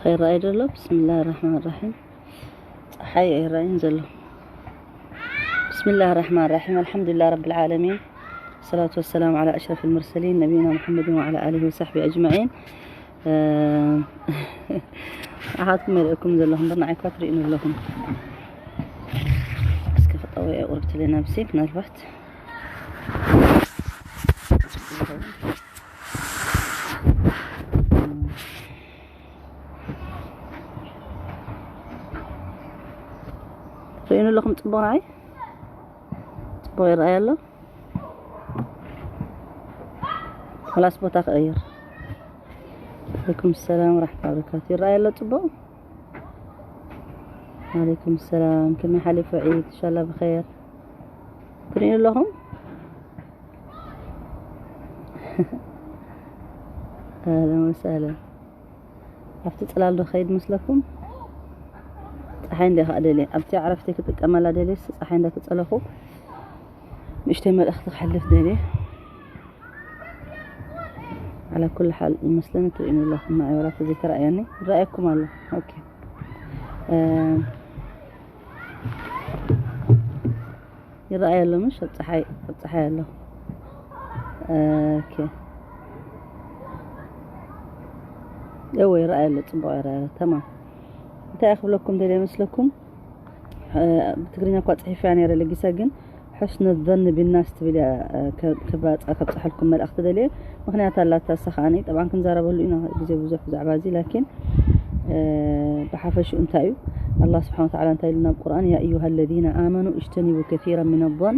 ይረኣይ ዘሎ። ብስምላህ ራሕማን ራሒም። ፀሓይ ኣይረኣይን ዘሎ። ብስምላህ ራሕማን ራሒም። ኣልሓምዱሊላህ ረብል ዓለሚን። ሰላቱ ወሰላም ዓላ ኣሽረፍ ልሙርሰሊን ነቢይና ሙሐመድን ወዓላ ኣሊሂ ወሳሕቢ ኣጅማዒን። ኣሓትኩም የርእኩም ዘለኹም እምበር ንዓይ እኳ ትርእዩኒ ኣለኹም። እስከ ክጠወየ ቁርብትለና ብሴ ምናልባት ርእዩኒ ኣለኹም። ጽቡቕ ንዓይ ጽቡቕ ይረኣይ ኣሎ። ኸላስ ቦታ ክቕይር። ዓለይኩም ሰላም ወራሕመቱላሂ ወበረካቱ። ይረኣይ ኣሎ ጽቡቕ። ዓለይኩም ሰላም። ከመይ ሓሊፉ ዒድ? ኢንሻላህ ብኸይር። ትርእዩ ኣለኹም? ኣህለን ወሰህለን። ኣብቲ ጽላል ዶ ኸይድ መስለኩም? ጸሓይ እንደ ኸኣ ደልየ ኣብቲ ዕረፍቲ ክጥቀመላ ደልየ ጸሓይ እንደ ተጸለኹ ንእሽተይ መልእኽቲ ክሕልፍ ደልየ። ዓላ ኩሉ ሓል ይመስለኒ ትርእዩኒ ኣለኹም። ንዓይ ወላ ተዘይተራእየኒ ይረኣየኩም ኣሎ። ኦኬ። ይረኣይ ኣሎ ምሽ ኣብ ጸሓይ ኣብ ጸሓይ ኣሎ። ኦኬ። እወ ይረኣይ ኣሎ፣ ጽቡቕ ይረኣይ ኣሎ። ተማም። እንታይ ክብለኩም ደልየ መስለኩም? ብትግርኛ እኳ ጽሒፈያ ነይረ ለጊሳ፣ ግን ሕስነ ዘን ቢናስ ትብል እያ። ከብጻ ከብጽሐልኩም መልእኽቲ ደልየ። ምኽንያት ኣላታ እሳ ከዓኒ፣ ጠብዓን ክንዛረበሉ ኢና ግዜ ብዙሕ ብዛዕባ እዚ፣ ላኪን ብሓፈሽኡ እንታይ እዩ ኣላህ ስብሓን ወተዓላ እንታይ ኢሉ ናብ ቁርኣን? ያ ኣዩሃ ለዚነ ኣመኑ እጅተኒቡ ከሲራ ምን ظን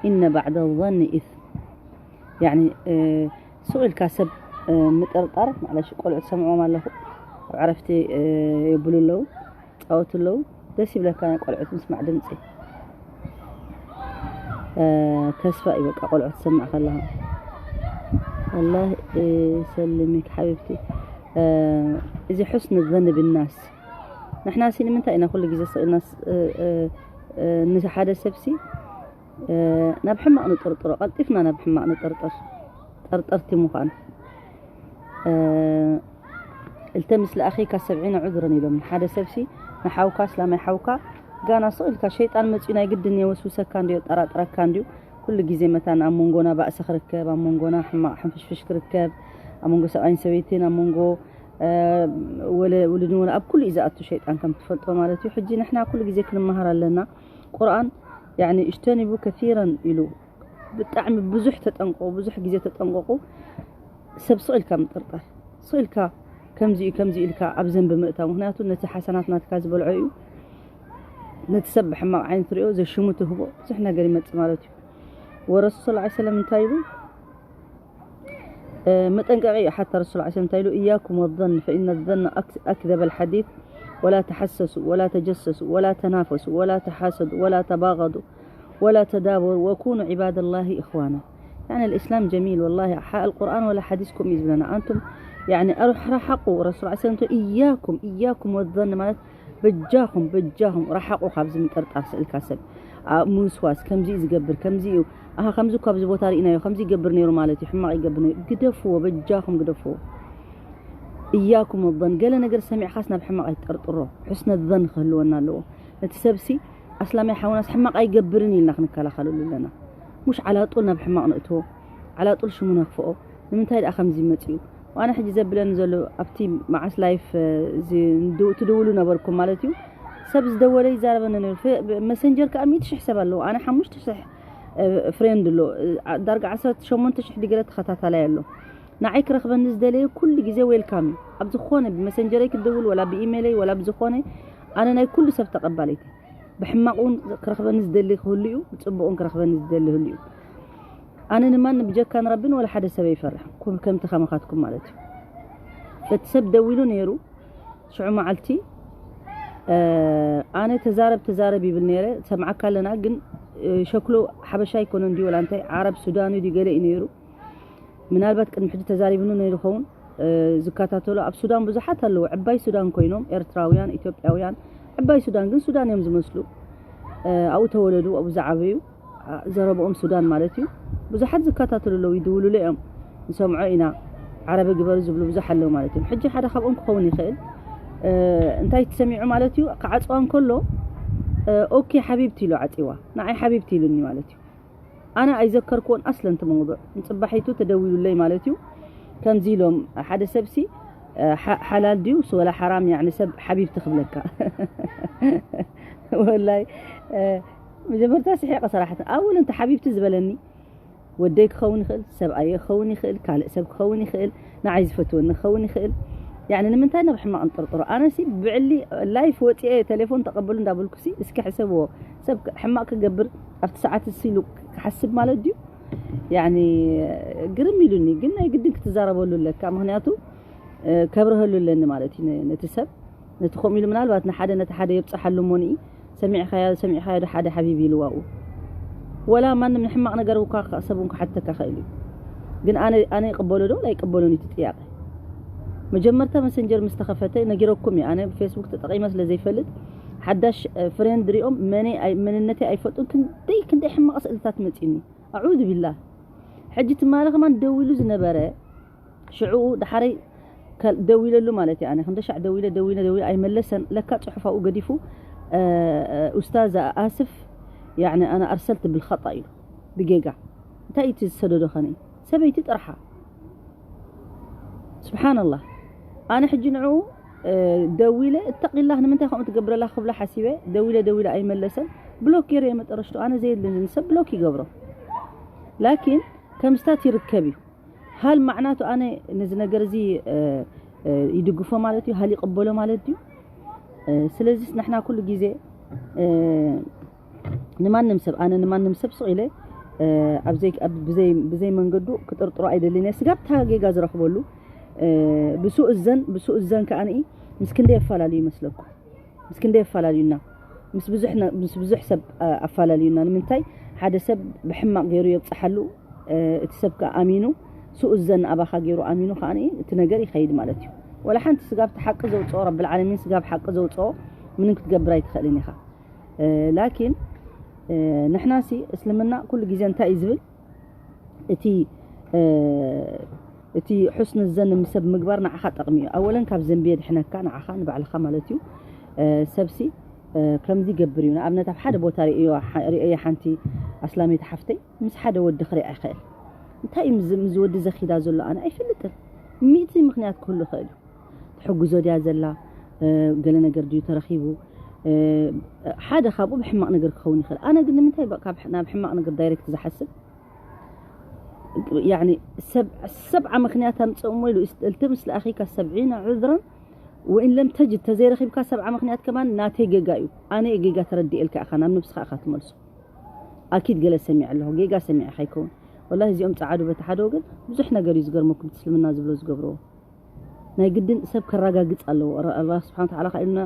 ኢነ ባዕደ ظኒ ኢስም። ያኒ ስቕ ኢልካ ሰብ ምጥርጣር ማለት እዩ። ቆልዑ ትሰምዕዎም ኣለኹ፣ ኣብ ዕረፍቲ የብሉ ኣለዉ፣ ፃወቱ ኣለዉ። ደስ ይብለካ ናይ ቆልዑት ምስማዕ ድምፂ። ተስፋ እዩ በቃ ቆልዑ ትሰምዕ ከለኻ። ኣላህ ይሰልሚክ ሓቢብቲ። እዚ ሕስን ዘን ብናስ ንሕና ሲ ንምንታይ ኢና ኩሉ ግዜ ስቕ ኢልና ንሓደ ሰብሲ ናብ ሕማቕ ንጥርጥሮ፣ ቀልጢፍና ናብ ሕማቕ ንጥርጥር፣ ጠርጠርቲ ምዃን። التمس لأخيك سبعين عذرا ኢሎም። ሓደ ሰብሲ ንሓውካ፣ እስላማይ ሓውካ፣ ጋና ስቕ ኢልካ ሸይጣን መፂኡ ናይ ግድን የወስውሰካ እንድዩ፣ የጠራጥረካ እንድዩ። ኩሉ ግዜ መታን ኣብ መንጎና ባእሲ ክርከብ፣ ኣብ መንጎና ሕማቕ ሕንፍሽፍሽ ክርከብ፣ ኣብ መንጎ ሰብኣይን ሰበይትን፣ ኣብ መንጎ ወለ ውሉድን ወለ ኣብ ኩሉ እዩ ዝኣቱ ሸይጣን ከም ትፈልጦ ማለት እዩ። ሕጂ ንሕና ኩሉ ግዜ ክንመሃር ኣለና። ቁርኣን ያኒ እጅተኒቡ ከሲረን ኢሉ ብጣዕሚ ብዙሕ ተጠንቀቑ፣ ብዙሕ ግዜ ተጠንቀቑ። ሰብ ስቕ ኢልካ ምጥርጣር፣ ስቕ ኢልካ ከምዚ እዩ ከምዚ ኢልካ ኣብ ዘንቢ ምእታው። ምክንያቱ ነቲ ሓሰናት ናትካ ዝበልዖ እዩ። ነቲ ሰብ ብሕማቕ ዓይኒ ትሪኦ፣ ዘሽሙ ትህቦ፣ ብዙሕ ነገር ይመጽእ ማለት እዩ። ወረሱል ሰለላሁ ዐለይሂ ወሰለም እንታይ ኢሉ? መጠንቀቂ እዩ ሓታ ረሱል ዐለይሂ ሰላም እንታይ ኢሉ? إياكم والظن فإن الظن أكذب الحديث ولا تحسسوا ولا تجسسوا ولا تنافسوا ولا تحاسدوا ولا تباغضوا ولا تدابروا وكونوا عباد الله إخوانا. يعني الإسلام جميل والله. القرآن ولا حديث كم يزبلنا أنتم يعني أروح رحقوا رسول ዐለይሂ ሰላም إياكم إياكم والظن ማለት በጃኹም በጃኹም ረሓቑ ካብዚ ምጥርጣር ስእልካ ሰብ ምውስዋስ ከምዚ እዩ ዝገብር ከምዚ እዩ ኣሃ ከምዚ እኳ ኣብዚ ቦታ ርኢናዮ ከምዚ ይገብር ነይሩ ማለት እዩ ሕማቕ ይገብር ነይሩ ግደፍዎ በጃኹም ግደፍዎ እያኩም ወን ገለ ነገር ሰሚዕኻስ ናብ ሕማቕ ኣይትጠርጥሮ ሕስነ ዘን ክህልወና ኣለዎ ነቲ ሰብሲ ኣስላማይ ሓውናስ ሕማቕ ኣይገብርን ኢልና ክንከላኸለሉ ኣለና ሙሽ ዓላጡል ናብ ሕማቕ ንእትዎ ዓላጡል ሽሙ ነኽፍኦ ንምንታይ ደኣ ከምዚ መፅኡ ኣነ ሕጂ ዘብለኒ ዘሎ ኣብቲ መዓስ ላይፍ ትድውሉ ነበርኩም ማለት እዩ ሰብ ዝደወለ ይዛረበኒ ነሩ መሰንጀር ከዓ ሚእቲ ሽሕ ሰብ ኣለዎ ኣነ ሓሙሽተ ሽሕ ፍሬንድ ኣሎ ዳርጋ ዓሰርተ ሸሞንተ ሽሕ ድገለ ተኸታታላይ ኣሎ ንዓይ ክረኽበኒ ዝደለየ ኩሉ ግዜ ዌልካም እዩ ኣብ ዝኾነ ብመሰንጀረይ ክደውል ወላ ብኢሜይለይ ወላ ብዝኾነ ኣነ ናይ ኩሉ ሰብ ተቐባሊት ብሕማቕ እውን ክረኽበኒ ዝደሊ ክህሉ እዩ ብፅቡቕን ክረኽበኒ ዝደሊ ህሉ እዩ ኣነ ንማን ብጀካ ንረብን ወላ ሓደ ሰብ ኣይፈርሕ ከምቲ ከማኻትኩም ማለት እዩ እቲ ሰብ ደዊሉ ነይሩ ሽዑ መዓልቲ ኣነ ተዛረብ ተዛረብ ይብል ነይረ ሰምዓካ ኣለና ግን ሸክሎ ሓበሻ ይኮነ እንዲ ወላ እንታይ ዓረብ ሱዳን እዩ ገለ እዩ ነይሩ ምናልባት ቅድሚ ሕጂ ተዛሪብኑ ነይሩ ኸውን ዝከታተሉ ኣብ ሱዳን ብዙሓት ኣለዉ ዕባይ ሱዳን ኮይኖም ኤርትራውያን ኢትዮጵያውያን ዕባይ ሱዳን ግን ሱዳን እዮም ዝመስሉ ኣብኡ ተወለዱ ኣብኡ ዝዓበዩ ዘረብኦም ሱዳን ማለት እዩ ብዙሓት ዝከታተሉ ኣለዉ ይድውሉሉ እዮም ንሰምዖ ኢና ዓረቢ ግበሩ ዝብሉ ብዙሕ ኣለዉ ማለት እዮም ሕጂ ሓደ ካብኦም ክኸውን ይኽእል እ፣ እንታይ ትሰሚዑ ማለት እዩ? ክዓጽዋ እንከሎ፣ እ፣ ኦኬ ሓቢብቲ ኢሉ ዓጺዋ። ንዓይ ሓቢብቲ ኢሉኒ ማለት እዩ። ኣነ ኣይዘከርክዎን ኣስለን እቲ መውዱዕ። ንጽባሒቱ ተደዊሉለይ ማለት እዩ። ከምዚ ኢሎም ሓደ ሰብሲ፣ እ፣ ሓ-፣ ሓላል ድዩ ወላ ሓራም፣ ያዕኒ ሰብ ሓቢብቲ ክብለካ። ወላይ፣ እ፣ መጀመርታ ስሒቐ ሰራሕት። ኣወል እንተ ሓቢብቲ ዝበለኒ፣ ወደይ ክኸውን ይኽእል፣ ሰብኣየ ክኸውን ይኽእል፣ ካልእ ሰብ ክኸውን ይኽእል፣ ንዓይ ዝፈትወኒ ክኸውን ይኽእል። ያዕኒ ንምንታይ ናብ ሕማቕ ንጥርጥሮ? ኣነሲ ብዕሊ ላይፍ ወፂኤ ቴሌፎን ተቐበሉ እንዳበልኩሲ እስኪ ሕሰብዎ። ሰብ ክ-፣ ሕማቕ ክገብር ኣብቲ ሰዓት እሱ ኢሉ ክሓስብ ማለት ድዩ? ያዕኒ ግርም ኢሉኒ፣ ግን ናይ ግድን ክትዛረበሉ ኣለካ። ምኽንያቱ፣ እ፣ ከብርሀሉ ኣለኒ ማለት እዩ ነ-፣ ነቲ ሰብ። ነቲ ከምኡ ኢሉ ምናልባት ንሓደ ነቲ ሓደ የብፅሓሉ እሞ ንኢ ሰሚዕኻዮ፣ ሰሚዕኻዮ ዶ ሓደ ሓቢቢ ኢልዋ ኡ። ወላ ማንም ንሕማቕ ነገር እኳ ኸ-፣ ሰብ እውን ክሓተካ ኽእል እዩ። ግን ኣነ፣ ኣነ ይቕበሎ ዶ ኣይቅበሎን እዩ እቲ ጥያቄ። መጀመርታ መሰንጀር ምስ ተኸፈተ ነጊረኩም እየ። ኣነ ፌስቡክ ተጠቒመ ስለ ዘይፈልጥ ሓዳሽ፣ እ፣ ፍሬንድ ሪኦም መነ ኣይ-፣ መንነተይ ኣይፈልጡን። ክንደይ፣ ክንደይ ሕማቕ ስእልታት መፂኒ። ኣዑዙ ቢላህ። ሕጂ ትማሊ ከማን ደዊሉ ዝነበረ ሽዑ ደሓረይ ከል-፣ ደዊለሉ ማለት እዩ። ኣነ ክንደ ሻዕ ደዊለ፣ ደዊለ፣ ደዊለ ኣይመለሰን። ለካ ጽሑፍ ኣብኡ ገዲፉ፣ እ፣ እ፣ ኡስታዝ ኣስፍ፣ ያዕኒ ኣነ ኣርሰልት ብልኸጣ ኢሉ ብጌጋ። እንታይ እዩ እቲ ዝሰደዶ ኸነ? ሰበይቲ ጥርሓ። ስብሓንላህ። ኣነ ሕጂ ንዕኡ፣ እ፣ ደዊለ፣ እተቂላህ ንምንታይ ከምኡ ትገብረላ ክብላ ሓሲበ፣ ደዊለ፣ ደዊለ ኣይመለሰን። ብሎክ ገይረ የመጠረሽቱ። ኣነ ዘየድልን ሰብ ብሎክ ይገብሮ። ላኪን ከምስታት ይርከብ እዩ። ሃል ማዕናቱ ኣነ ነዚ ነገር እዚ፣ እ፣ እ፣ ይድግፎ ማለት እዩ፣ ሃል ይቕበሎ ማለት እዩ። እ፣ ስለዚስ ንሕና ኩሉ ግዜ፣ እ፣ ንማንም ሰብ፣ ኣነ ንማንም ሰብ ስቕ ኢለ፣ እ፣ ኣብ ዘይ-፣ ኣብ ብዘይ-፣ ብዘይ መንገዱ ክጥርጥሮ ኣይደልን እየ። ስጋብ እታ ጌጋ ዝረኽበሉ፣ እ፣ ብሱ እዘን፣ ብሱ እዘን ከኣ ንኢ ምስ ክንደይ የፈላለዩ ይመስለኩም? ምስ ክንደይ ኣፋላልዩና? ምስ ብዙሕ ነ-፣ ምስ ብዙሕ ሰብ፣ ኣ-፣ ኣፋላልዩና። ንምንታይ? ሓደ ሰብ ብሕማቕ ገይሩ የብጽሓሉ፣ እ፣ እቲ ሰብ ከኣ ኣሚኑ፣ ሱኡ ዘን ኣባኻ ገይሩ ኣሚኑ ከኣ እቲ ነገር ይኸይድ ማለት እዩ። ወላ ሓንቲ ስጋብ እቲ ሓቂ ዘውጽኦ፣ ረብል ዓለሚን ስጋብ ሓቂ ዘውጽኦ ምንም ክትገብር ኣይትኽእልን ኢኻ። እ፣ ላኪን፣ እ፣ ንሕናሲ እስልምና ኩሉ ግዜ እንታይ እዩ ዝብል? እቲ፣ እ፣ እቲ ሑስን ዘን ምስ ሰብ ምግባር ንዓኻ ጠቕሚ እዩ። ኣወለን ካብ ዘንቢ የድሕነካ፣ ንዓኻ ንባዕልኻ ማለት እዩ። እ፣ ሰብሲ፣ እ፣ ከምዚ ይገብር እዩ። ንኣብነት ኣብ ሓደ ቦታ ርእዮ፣ ሓ-፣ ርእየ ሓንቲ ኣስላመይቲ ሓፍተይ ምስ ሓደ ወዲ ክሪኣ ይኽእል። እንታይ እዩ ምስ፣ ምስ ወዲ ዘኺዳ ዘሎ ኣነ ኣይፈልጥን። ሚእቲ ምኽንያት ክህሉ ይኽእል እዩ። ትሕግዞ ድያ ዘላ? እ፣ ገለ ነገር ድዩ ተረኺቡ? እ፣ ሓደ ካብኡ ብሕማቕ ነገር ክኸውን ይኽእል። ኣነ ግን ንምንታይ ብ-፣ ካብ ሕ-፣ ናብ ሕማቕ ነገር ዳይሬክት ዝሓስብ? ያዕኒ ሰብ-፣ ሰብዓ ምኽንያት ኣምጽእ እሞ ኢሉ፣ እስ-፣ التمس لأخيك سبعين عذرا وإن لم تجد، ተዘይረኺብካ ሰብዓ ምኽንያት ከማን ናተይ ጌጋ እዩ። ኣነ እየ ጌጋ ተረዲኤልካ ኢኻ፣ ናብ ነብስኻ ኢኻ ትመልሶ። ኣኪድ ገለ ሰሚዐ ኣለኹ፣ ጌጋ ሰሚዐ ከይከውን። ወላሂ እዚኦም ጸዓዱ በቲ ሓደ ወገን ብዙሕ ነገር እዩ ዝገርመኩም፣ እቲ እስልምና ዝብሎ ዝገብርዎ። ናይ ግድን ሰብ ከረጋግጽ ኣለዎ። ረ-፣ ኣላህ ስብሓን ወተዓላ ከኣ ኢሉና፣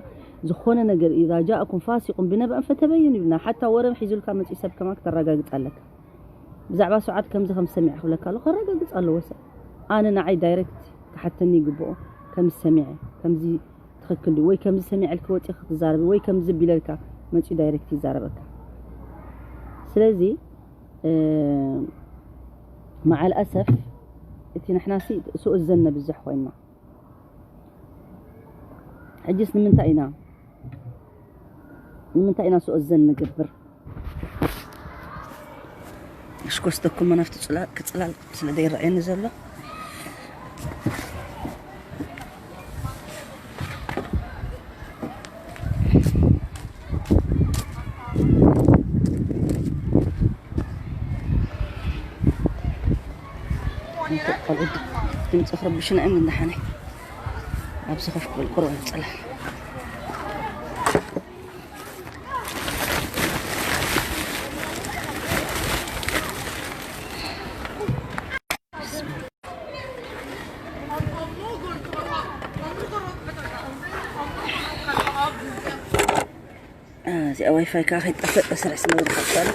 ዝኾነ ነገር፣ "ኢዛ ጃእኩም ፋሲቁን ቢነበእን ፈተበየኑ" ይብልና። ሓታ ወረ ሒዙልካ መጺኡ ሰብ ከማን ክተረጋግጽ ኣለካ። ብዛዕባ ሱዓድ ከምዚ ከም ዝሰሚዐ ክብለካ ኣለኹ፣ ከረጋግጽ ኣለዎ ሰብ። ኣነ ንዓይ ዳይሬክት ክሓተኒ ይግብኦ፣ ከምዚ ሰሚዐ፣ ከምዚ ትኽክል ድዩ? ወይ ከምዚ ሰሚዐልኪ ወጺኺ ክትዛረቢ፣ ወይ ከምዚ ቢለልካ መጺኡ ዳይሬክት ይዛረበካ። ስለዚ፣ እ፣ መዓል ኣሰፍ እቲ ንሕናሲ ሱእ ዘን ነብዝሕ ኮይንና። ሕጅስ ንምንታይ ኢና፣ ንምንታይ ኢና ሱእ ዘን ንገብር? እሽኮ ስተኩም ናብቲ ጽላ-፣ ክጽላል ስለ ዘይረኣየኒ ዘሎ። ቆልዑ ድምፂ ክረብሽና እዮም። እንዳሓነ ኣብዚ ኮፍ ክብል ቁሩብ ንፅላል። እዚኣ ዋይፋይ ከዓ ከይጠፍእ በስርዕ ስለ ዝረኸብካሉ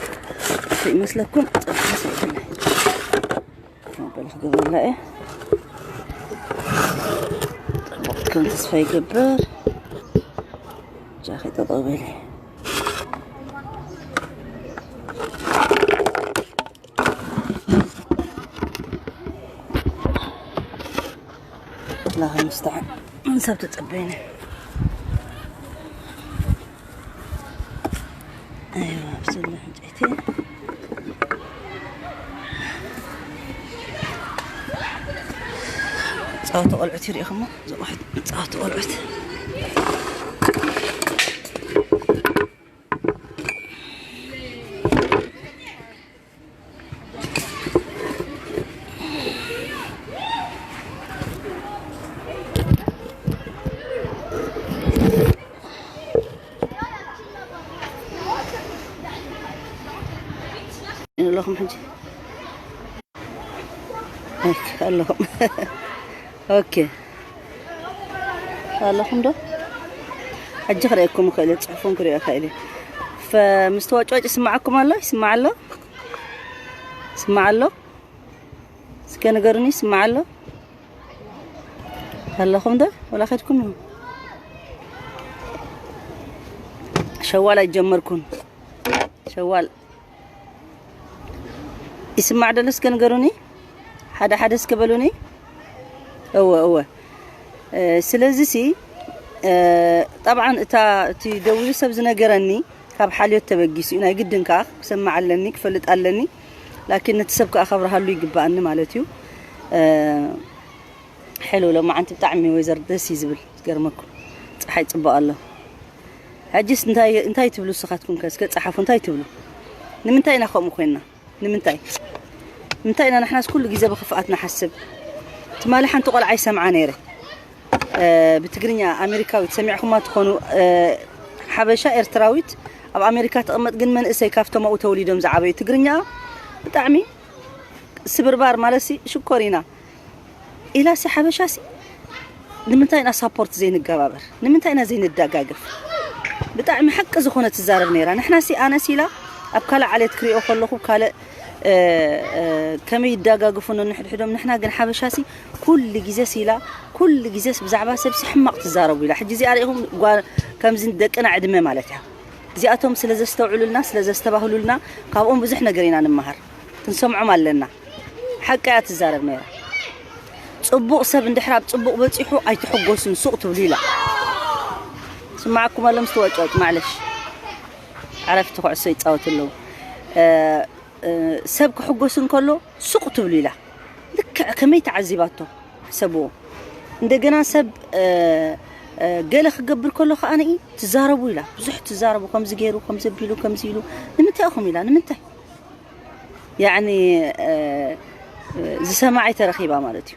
ይመስለኩም። ፀብሒ ሰይድና በለ ክገብረላ እየ። ጠብቕ ከም ተስፋ ይገብር። እጃ ከይጠጠው በለ። ኣላህ ሙስተዓን። ምን ሰብ ተጸበይነ። ኣብቲ ዘሎ ዕንጨይቲ ፃወቲ ቆልዑት ይሪኢኹሞ? ዝቑሕት ፃወቲ ቆልዑት። ኣለኹም ሕጂ? ኦኬ፣ ኣለኹም። ኦኬ፣ ኣለኹም ዶ? ሕጂ ክርእየኩም እኽእል እየ፣ ጽሑፎም ክርእዮ እኽእል እየ። ፈ-፣ ምስትዋጭዋጭ ይስምዓኩም ኣሎ? ይስማዕ ኣሎ? ይስማዕ ኣሎ? እስከ ንገሩኒ፣ ይስማዕ ኣሎ? ኣለኹም ዶ? ወላ ከድኩም ኢኹም? ሸዋል ኣይጀመርኩን። ሸዋል ይስማዕ ደሎ? እስከ ንገሩኒ። ሓደ ሓደ እስከ በሉኒ። እወ፣ እወ። እ፣ ስለዚሲ፣ እ፣ ጠብዓን እታ፣ እቲ ደዊሉ ሰብ ዝነገረኒ ካብ ሓልዮት ተበጊሱ እዩ። ናይ ግድን ከኣ ክሰምዕ ኣለኒ፣ ክፈልጥ ኣለኒ። ላኪን ነቲ ሰብ ከኣ ከብርሃሉ ይግብኣኒ ማለት እዩ። እ፣ ሄሎ፣ ሎማዓንቲ ብጣዕሚ ወይዘር ደስ እዩ ዝብል፣ ዝገርመኩም። ጸሓይ ጽቡቕ ኣሎ። ሕጂስ እንታይ፣ እንታይ ትብሉ ንስኻትኩም ከ? እስከ ጸሓፉ፣ እንታይ ትብሉ? ንምንታይ ኢና ከምኡ ኮይንና? ንምንታይ? ንምንታይ ኢና ንሕናስ ኩሉ ግዜ ብኽፍኣት ንሓስብ? ትማሊ ሓንቲ ቆልዓ ይሰምዓ ነይረ። እ፣ ብትግርኛ ኣሜሪካዊት ሰሚዕኹማ ትኾኑ፣ እ፣ ሓበሻ ኤርትራዊት ኣብ ኣሜሪካ ትቕመጥ ግን መንእሰይ ካብቶም ኣብኡ ተወሊዶም ዝዓበዩ ትግርኛ ብጣዕሚ ስብርባር ማለትሲ ሽኮር ኢና ኢላሲ ሓበሻሲ ንምንታይ ኢና ሳፖርት ዘይንገባበር? ንምንታይ ኢና ዘይንደጋገፍ? ብጣዕሚ ሓቂ ዝኾነ ትዛረብ ነይራ። ንሕናሲ ኣነሲ ኢላ ኣብ ካልእ ዓሌት ክሪኦ ከለኹ ካልእ፣ እ፣ እ፣ ከመይ ይደጋግፉ ነንሕድሕዶም። ንሕና ግን ሓበሻሲ ኩሉ ግዜ ሲላ፣ ኩሉ ግዜስ ብዛዕባ ሰብሲ ሕማቕ ትዛረቡ ኢላ። ሕጂ እዚኣ ርኢኹም ጓ-፣ ከምዚ ደቅና ዕድመ ማለት እያ። እዚኣቶም ስለ ዘስተውዕሉልና፣ ስለ ዘስተባህሉልና ካብኦም ብዙሕ ነገር ኢና ንመሃር። ክንሰምዖም ኣለና። ሓቂ እያ ትዛረብ ነይራ። ጽቡቕ ሰብ እንድሕር ኣብ ጽቡቕ በጺሑ ኣይትሕጎሱን፣ ሱቕ ትብሉ ኢላ። ስማዕኩም ኣሎ ምስ ተወጭወጭ፣ ማዕለሽ። ዓረፍቲ ኩዕሶ ይጻወቱ ኣለዉ። እ፣ እ፣ ሰብ ክሕጎስ እንከሎ ሱቕ ትብሉ ኢላ። ልክዕ ከመይ ተዓዚባቶ ሕሰብዎ። እንደገና ሰብ፣ እ፣ እ፣ ገለ ክገብር ከሎ ከኣ ንኢ ትዛረቡ ኢላ። ብዙሕ ትዛረቡ፣ ከምዚ ገይሩ፣ ከምዚ ኣቢሉ፣ ከምዚ ኢሉ። ንምንታይ ኢኹም ኢላ? ንምንታይ? ያዕኒ፣ እ፣ ዝሰማዕ ኣይተረኺባ ማለት እዩ።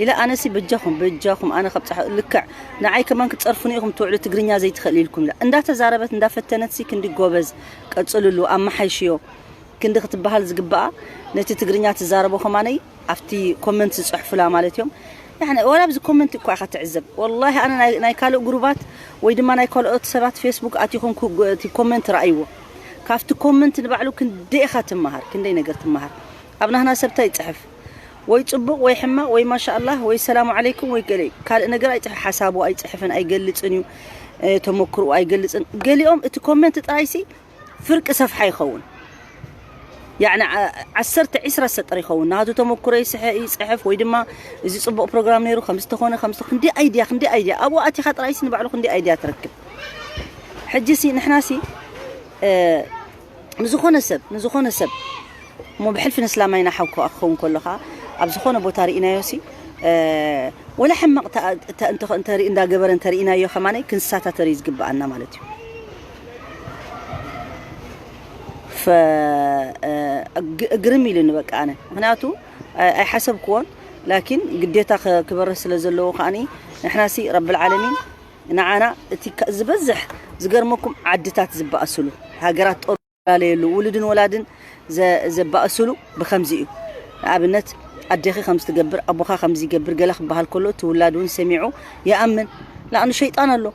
ኢለ ኣነሲ በጃኹም፣ በጃኹም ኣነ ከብጽሖ ልክዕ ንዓይ ከማን ክትጸርፉኒ ኢኹም ትውዕሉ ትግርኛ ዘይትኽእል ኢልኩም ኢላ። እንዳተዛረበት እንዳፈተነትሲ ክንዲ ጎበዝ ቀጽልሉ፣ ኣመሓይሽዮ። ክንዲ ክትበሃል ዝግባኣ ነቲ ትግርኛ ትዛረቦ ከማነይ ኣብቲ ኮመንት ዝጽሕፉላ ማለት እዮም። ያዕኒ ወላ ኣብዚ ኮመንት እኳ ኢኻ ትዕዘብ። ወላሂ ኣነ ናይ፣ ናይ ካልእ ግሩባት ወይ ድማ ናይ ካልኦት ሰባት ፌስቡክ ኣቲኹም ክጎ-፣ እቲ ኮመንት ረኣይዎ። ካብቲ ኮመንት ንባዕሉ ክንደይ ኢኻ ትመሃር፣ ክንደይ ነገር ትመሃር። ኣብ ናህና ሰብ እንታይ ይጽሕፍ? ወይ ጽቡቕ ወይ ሕማቕ ወይ ማሻኣላህ ወይ ሰላሙ ዓለይኩም ወይ ገለ ካልእ ነገር ኣይጽሕፍ። ሓሳቡ ኣይጽሕፍን ኣይገልጽን እዩ። እ፣ ተመክርኡ ኣይገልጽን። ገሊኦም እቲ ኮመንት ጥራይሲ ፍርቂ ሰፍሓ ይኸውን። ያዕኒ ዓ-፣ ዓሰርተ ዒስራ ሰጥር ይኸውን። ናቱ ተመክሮ ይስሐ-፣ ይጽሕፍ ወይ ድማ እዚ ጽቡቕ ፕሮግራም ነይሩ፣ ከም ዝተኾነ፣ ከም ዝተ-፣ ክንደይ ኣይድያ፣ ክንደይ ኣይድያ። ኣብኡ ኣቲኻ ጥራይሲ ንባዕሉ ክንደይ ኣይድያ ትረክብ። ሕጂሲ ንሕናሲ፣ እ፣ ንዝኾነ ሰብ፣ ንዝኾነ ሰብ እሞ ብሕልፊ ንስላማይና ሓው ክኸውን ከሎ ኸዓ ኣብ ዝኾነ ቦታ ርኢናዮሲ፣ እ፣ ወላ ሕማቕ ተ-፣ ተ-፣ እንተ-፣ እንተ-፣ እንዳገበረ እንተርኢናዮ ከማነይ ክንሳታተር እዩ ዝግብኣና ማለት እዩ። ፈ-፣ እ፣ እግ-፣ እግርም ኢሉኒ በቃ ኣነ። ምኽንያቱ፣ እ፣ ኣይሓሰብክዎን፣ ላኪን ግዴታ ከ-፣ ክበርህ ስለ ዘለዎ ከኣኒ ንሕናሲ ረብል ዓለሚን ንዓና እቲ ከ-፣ ዝበዝሕ ዝገርመኩም ዓድታት ዝበኣስሉ፣ ሃገራት ጦር ላለየሉ፣ ውሉድን ወላድን ዘ-፣ ዘባእስሉ ብኸምዚ እዩ። ንኣብነት ኣዴኺ ከምዚ ትገብር፣ ኣቦኻ ከምዚ ይገብር፣ ገለ ክበሃል ከሎ እቲ ውላድ እውን ሰሚዑ ይኣምን። ለኣኑ ሸይጣን ኣሎ።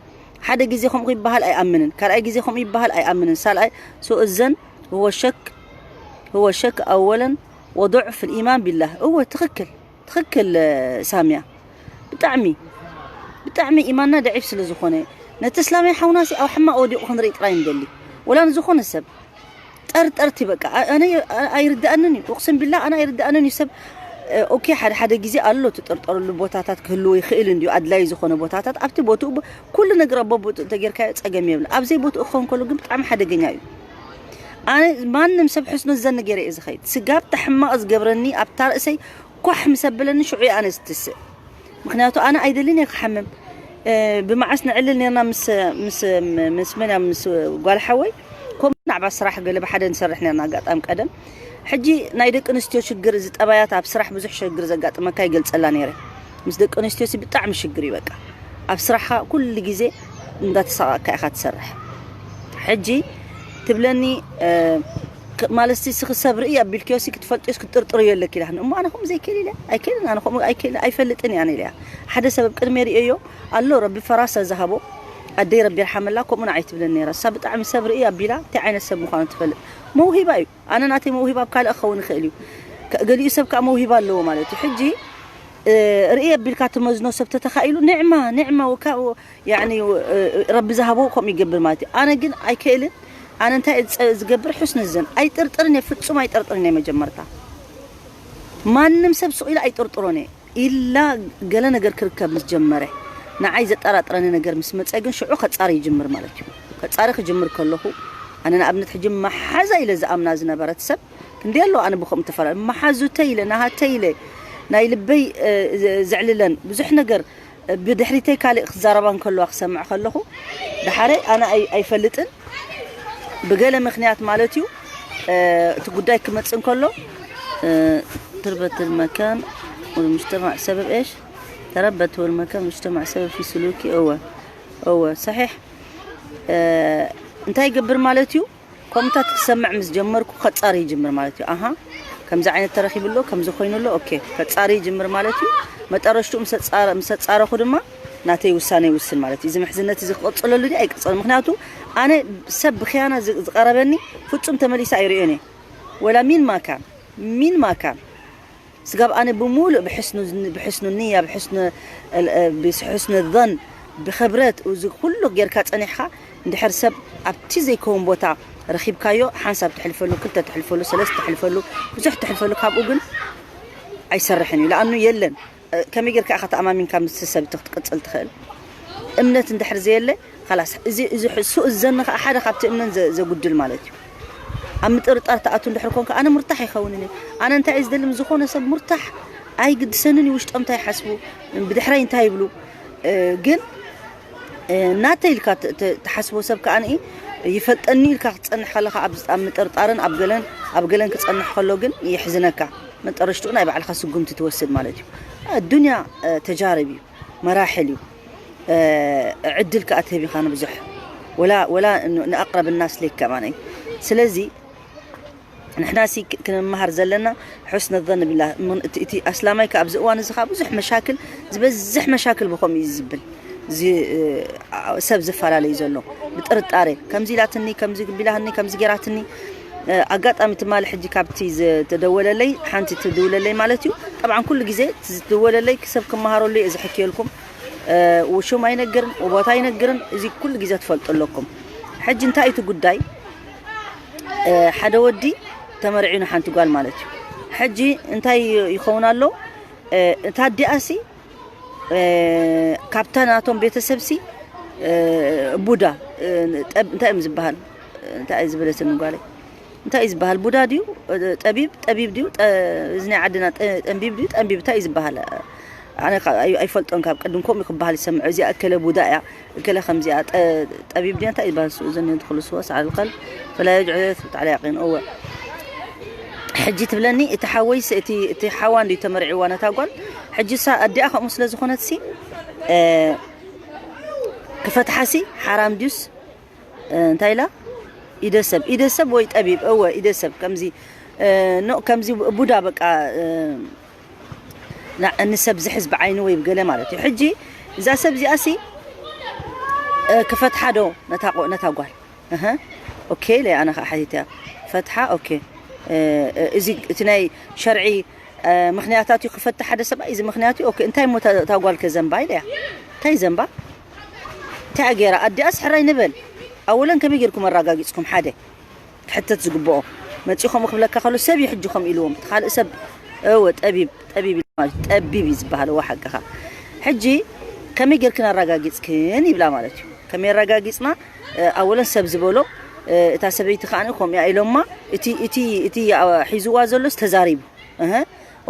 ሓደ ግዜ ከምኡ ይበሃል ኣይኣምንን፣ ካልኣይ ግዜ ከምኡ ይበሃል ኣይኣምንን፣ ሳልኣይ ሶ እዘን ህወ ሸክ፣ ህወ ሸክ ኣወለን ወضعፍ الإيمان بالله። እወ ትኽክል፣ ትኽክል ሳምያ። ብጣዕሚ፣ ብጣዕሚ ኢማንና ደዒፍ ስለ ዝኾነ፣ ነቲ እስላማይ ሓውናሲ ኣብ ሕማቕ ወዲቑ ክንርኢ ጥራይ ንደሊ። ወላ ንዝኾነ ሰብ ጠርጠርቲ በቃ። ኣ-፣ ኣነ የ-፣ ኣ-፣ ኣይርድኣንን እዩ። እቕስም ቢላ ኣነ ኣይርድኣንን እዩ። ሰብ፣ እ፣ ኦኬ፣ ሓደ ሓደ ግዜ ኣሎ ትጥርጠረሉ ቦታታት ክህልዎ ይኽእል እንድዩ። ኣድላዪ ዝኾነ ቦታታት ኣብቲ ቦትኡ ብ-፣ ኩሉ ነገር ኣብ ቦትኡ እንተጌርካዮ ጸገም የብሉ። ኣብ ዘይቦትኡ ክኸውን ከሎ ግን ብጣዕሚ ሓደገኛ እዩ። ኣነ ማንም ሰብ ሕስኖ ዘን ገይረ እየ ዝኸይድ። ስጋብ ተሕማቕ ዝገብረኒ ኣብታ ርእሰይ ኳሕ ምስ ኣበለኒ ሽዑ እየ ኣነ ዝትስእ። ምኽንያቱ ኣነ ኣይደልን እየ ክሓምም። እ፣ ብመዓስ ንዕልል ነርና ምስ፣ ምስ፣ ምስ መን እያ? ምስ ጓል ሓወይ። ከምኡ ናዕባ ስራሕ ገለ ብሓደ ንሰርሕ ነርና ኣጋጣሚ ቀደም። ሕጂ ናይ ደቂ ኣንስትዮ ሽግር፣ እዚ ጠባያት ኣብ ስራሕ ብዙሕ ሽግር ዘጋጥመካ ይገልጸላ ነይረ። ምስ ደቂ ኣንስትዮ ሲ ብጣዕሚ ሽግር እዩ በቃ። ኣብ ስራሕኻ ኩሉ ግዜ እንዳተሳቐቕካ ኢኻ ትሰርሕ። ሕጂ ትብለኒ፣ እ፣ ክ-፣ ማለት ሲ ስኺ ሰብ ርኢ ኣቢልክዮ ሲ ክትፈልጥዮ ሲ ክትጥርጥርዮ ኣለኪ ኢላትኒ። እሞ ኣነ ከምኡ ዘይክእል ኢለ ኣይክእልን፣ ኣነ ከምኡ ኣይክእል ኣይፈልጥን እየ ኣነ ኢለያ። ሓደ ሰብ ኣብ ቅድመይ ርእየዮ ኣሎ፣ ረቢ ፈራሰ ዝሃቦ ኣደይ ረቢ ይርሓመላ ከምኡ ንዓይ ትብለኒ ነይራ። እሳ ብጣዕሚ ሰብ ርኢ ኣቢላ እንታይ ዓይነት ሰብ ምዃኑ ትፈልጥ። መውሂባ እዩ። ኣነ ናተይ መውሂባ ኣብ ካልእ ክኸውን ይኽእል እዩ። ከ-፣ ገሊኡ ሰብ ከዓ መውሂባ ኣለዎ ማለት እዩ። ሕጂ፣ እ፣ ርእየ ኣቢልካ ትመዝኖ ሰብ ተተኻኢሉ ንዕማ፣ ንዕማ ወካ-፣ ያኒ፣ እ፣ ረቢ ዝሃቦ ከምኡ ይገብር ማለት እዩ። ኣነ ግን ኣይክእልን። ኣነ እንታይ እየ ዝጸ-፣ ዝገብር? ሕስኒ ዘን ኣይጥርጥርን እየ፣ ፍጹም ኣይጥርጥርን እየ። መጀመርታ ማንም ሰብ ስቕ ኢሉ ኣይጥርጥሮን እየ። ኢላ ገለ ነገር ክርከብ ምስ ጀመረ፣ ንዓይ ዘጠራጥረኒ ነገር ምስ መጸ ግን ሽዑ ከጻሪ ይጅምር ማለት እዩ። ከጻሪ ክጅምር ከለኹ፣ ኣነ ንኣብነት ሕጂ መሓዛ ኢለ ዝኣምና ዝነበረት ሰብ ክንደይ ኣሎ ኣነ ብኸምኡ ተፈራ-፣ መሓዙተይ ኢለ፣ ናሃተይ ኢለ፣ ናይ ልበይ፣ እ፣ ዘ-፣ ዘዕልለን ብዙሕ ነገር፣ እ፣ ብድሕሪተይ ካልእ ክዛረባ እንከለዋ ክሰምዕ ከለኹ፣ ደሓረ ኣነ ኣይ-፣ ኣይፈልጥን። ብገለ ምኽንያት ማለት እዩ፣ እ፣ እቲ ጉዳይ ክመጽእ እንከሎ፣ እ፣ تربة المكان والمجتمع سبب إيش؟ تربت والمكان والمجتمع سبب في سلوكي. እወ፣ እወ፣ ሰሒሕ። እ፣ እንታይ ይገብር ማለት እዩ? ከምታት ክሰምዕ ምስ ጀመርኩ ከጻሪ ይጅምር ማለት እዩ። ኣሃ፣ ከምዚ ዓይነት ተረኺቡ ኣሎ፣ ከምዚ ኮይኑ ኣሎ፣ ኦኬ፣ ከጻሪ ይጅምር ማለት እዩ። መጠረሽትኡ ምስ ኣጻረ-፣ ምስ ኣጻረኹ ድማ ናተይ ውሳነ ይውስን ማለት እዩ። እዚ ምሕዝነት እዚ ክቕጽለሉ ድዩ ኣይቅጽል? ምኽንያቱ ኣነ ሰብ ብኽያና ዝ-፣ ዝቐረበኒ ፍጹም ተመሊሰ ኣይርእዮን እየ። ወላ ሚን ማካን፣ ሚን ማካን። ስጋብ ኣነ ብምሉእ ብሕስኑ፣ ብሕስኑ ንያ፣ ብሕስኑ፣ እ፣ ብሕስኑ ظን፣ ብኽብረት፣ እዚ ኩሉ ጌርካ ጸኒሕካ፣ እንድሕር ሰብ ኣብቲ ዘይከውን ቦታ ረኺብካዮ፣ ሓንሳብ ትሕልፈሉ፣ ክልተ ትሕልፈሉ፣ ሰለስተ ትሕልፈሉ፣ ብዙሕ ትሕልፈሉ፣ ካብኡ ግን ኣይሰርሕን እዩ። ለኣኑ የለን። እ፣ ከመይ ጌርካ ኢኻ ተኣማሚንካ ምስ ሰብ ትክ-፣ ክትቅጽል ትኽእል? እምነት እንድሕር ዘየለ፣ ኸላስ፣ እዚ፣ እዚ ሕ-፣ ሱእ ዘኒ ኸኣ ሓደ ካብቲ እምነት ዘ-፣ ዘጉድል ማለት እዩ። ኣብ ምጥርጣር ትኣቱ እንድሕር ኮንካ፣ ኣነ ሙርታሕ ይኸውንን እየ። ኣነ እንታይ እየ ዝደሊ? ምስ ዝኾነ ሰብ ሙርታሕ ኣይግድሰንን እዩ፣ ውሽጦም እንታይ ይሓስቡ፣ ብድሕረይ እንታይ ይብሉ። እ፣ ግን፣ እ፣ ናተይ ኢልካ ት-፣ ት-፣ ትሓስቦ ሰብ ከኣ ንኢ ይፈልጠኒ ኢልካ ክትጸንሕ ከለኻ፣ ኣብ፣ ኣብ ምጥርጣርን ኣብ ገለን፣ ኣብ ገለን ክጸንሕ ከሎ ግን የሕዝነካ። መጠረሽትኡ ናይ ባዕልኻ ስጉምቲ ትወስድ ማለት እዩ። ኣዱንያ፣ እ፣ ተጃርብ እዩ፣ መራሕል እዩ። እ፣ ዕድል ከኣ ትህብ ኢኻ ንብዙሕ። ወላ፣ ወላ ን-፣ ንኣቅረብ ናስ ሌክ ከማነይ። ስለዚ ንሕና ሲ ክ-፣ ክንመሃር ዘለና ሑስነ ظን ቢላህ። ምን-፣ እቲ፣ እቲ ኣስላማይ ከኣ ኣብዚ እዋን እዚ ከኣ ብዙሕ መሻክል፣ ዝበዝሕ መሻክል ብኸምኡ እዩ ዝብል። እዚ፣ እ፣ ኣ-፣ ሰብ ዝፈላለዩ ዘሎ ብጥርጣሬ፣ ከምዚ ኢላትኒ፣ ከምዚ ቢላህኒ፣ ከምዚ ጌራትኒ። እ፣ ኣጋጣሚ ትማሊ ሕጂ ካብቲ ዝተደወለለይ፣ ሓንቲ ትድውለለይ ማለት እዩ። ጠብዓን ኩሉ ግዜ እቲ ዝድወለለይ ሰብ ክመሃረሉ እየ ዝሕክየልኩም። እ፣ ውሹም ኣይነግርን፣ ቦታ ኣይነግርን፣ እዚ ኩሉ ግዜ ትፈልጡ ኣለኩም። ሕጂ እንታይ እዩ እቲ ጉዳይ? እ፣ ሓደ ወዲ ተመርዒ ንሓንቲ ጓል ማለት እዩ። ሕጂ እንታይ ይኸውን ኣሎ? እ፣ እታ ኣዲኣሲ፣ እ፣ ካብታ ናቶም ቤተሰብሲ፣ እ፣ ቡዳ፣ እ፣ ጠብ-፣ እንታይ እዮም ዝበሃል? እንታይ እዩ ዝበለትኒ ጓለይ? እንታይ እዩ ዝበሃል? ቡዳ ድዩ? እ፣ ጠቢብ፣ ጠቢብ ድዩ? ጠ-፣ እዚ ናይ ዓድና ጠ-፣ ጠንቢብ ድዩ? ጠንቢብ እንታይ እዩ ዝበሃል? ኣነ ከ-፣ ኣይ-፣ ኣይፈልጦን፣ ካብ ቅድም ከምኡ ክበሃል ይሰምዖ። እዚኣ እከለ ቡዳ እያ፣ እከለ ከምዚኣ ጠ-፣ ጠቢብ ድያ? እንታይ እዩ ዝበሃል? እሱ እዘን የንትኽሉ ስዋ ሰዓል ኸል ፈላ የጅዑ የስብት ዓለያ ቂን። እወ። ሕጂ ትብለኒ፣ እቲ ሓወይስ፣ እቲ፣ እቲ ሓዋ እንድዩ ተመርዒዋ ነታ ጓል። ሕጂ እሳ ኣዲኣ ከምኡ ስለ ዝኾነትሲ፣ እ፣ ክፈትሓሲ ሓራም ድዩስ፣ እ፣ እንታይ ኢላ? ኢደ ሰብ፣ ኢደ ሰብ ወይ ጠቢብ፣ እወ፣ ኢደ ሰብ፣ ከምዚ፣ እ፣ ኖ፣ ከምዚ ቡዳ በቃ፣ እ፣ ና-፣ ንሰብ ዝሕዝ ብዓይኒ ወይ ብገለ ማለት እዩ። ሕጂ እዛ ሰብ እዚኣሲ፣ እ፣ ክፈትሓ ዶ ነታ ቆ-፣ ነታ ጓል? እህ፣ ኦኬ፣ ኢለ ኣነ ኸኣ ሓቲተ እያ። ፈትሓ፣ ኦኬ። እ፣ እ፣ እዚ፣ እቲ ናይ ሸርዒ፣ እ፣ ምኽንያታት እዩ ክፈትሕ ሓደ ሰብኣይ፣ እዚ ምኽንያት እዩ። ኦኬ፣ እንታይ እሞ እታ፣ እታ ጓል ከ ዘንባ ኢለ እያ። እንታይ ዘንባ? እንታይ ገይራ? ኣዲኣስ ሕራይ ንበል። ኣወለን ከመይ ጌርኩም ኣረጋጊጽኩም? ሓደ ክሕተት ዝግብኦ መጺኡ ከምኡ ክብለካ ከሎ ሰብ እዩ ሕጂ ከምኡ ኢልዎም። እቲ ካልእ ሰብ፣ እወ፣ ጠቢብ፣ ጠቢብ ኢሉ ማለት እዩ። ጠቢብ እዩ ዝበሃል፣ እወ፣ ሓቅኻ። ሕጂ ከመይ ጌርክን ኣረጋጊጽክን ይብላ ማለት እዩ። ከመይ ኣረጋጊጽና? እ፣ ኣወለን ሰብ ዝበሎ፣ እታ ሰበይቲ ከኣ ከምኡ እያ ኢሎማ። እቲ እቲ እቲ ሒዝዋ ዘሎስ ተዛሪቡ። እህ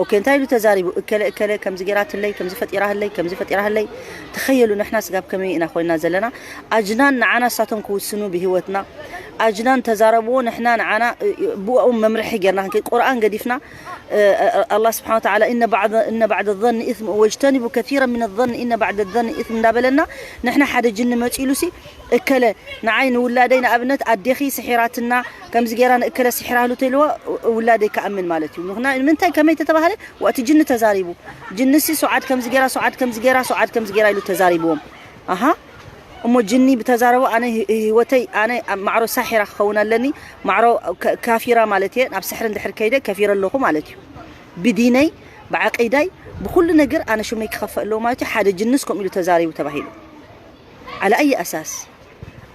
ኦኬ፣ እንታይ ኢሉ ተዛሪቡ? እከለ እከለ ከምዚ ገይራትለይ፣ ከምዚ ፈጢራህለይ፣ ከምዚ ፈጢራህለይ። ተኸየሉ፣ ንሕና ስጋብ ከመይ ኢና ኮይና ዘለና? ኣጅናን ንዓና እሳቶም ክውስኑ ብህይወትና። ኣጅናን ተዛረብዎ፣ ንሕና ንዓና ብኦም መምርሒ ገይርና ክንከይድ፣ ቁርኣን ገዲፍና። ኣላህ ስብሓን ወተዓላ፣ እነ ባዕደ እነ ባዕደ ظን ኢስም ወጅተኒቡ ከሲረ ምን ظን እነ ባዕደ ظን ኢስም እንዳበለና፣ ንሕና ሓደ ጅኒ መፂሉሲ እከለ ንዓይ ንውላደይ፣ ንኣብነት ኣዴኺ ስሒራትና፣ ከምዚ ገይራ ንእከለ ስሒራሉ ተልዎ፣ ውላደይ ክኣምን ማለት እዩ። ምንታይ ከመይ ተተባህለ? ዋእቲ ጅኒ ተዛሪቡ። ጅንሲ ሱዓድ ከምዚ ገይራ፣ ሱዓድ ከምዚ ገይራ፣ ሱዓድ ከምዚ ገይራ ኢሉ ተዛሪብዎም። ኣሃ፣ እሞ ጅኒ ብተዛረቦ ኣነ ህይወተይ፣ ኣነ ኣብ ማዕሮ ሳሒራ ክኸውን ኣለኒ። ማዕሮ ካፊራ ማለት እየ። ናብ ስሕሪ እንድሕር ከይደ ከፊረ ኣለኹ ማለት እዩ። ብዲነይ፣ ብዓቂዳይ፣ ብኩሉ ነገር ኣነ ሽመይ ክኸፈእ ኣለዎ ማለት እዩ። ሓደ ጅንስ ከምኡ ኢሉ ተዛሪቡ ተባሂሉ። ዓላ ኣይ ኣሳስ?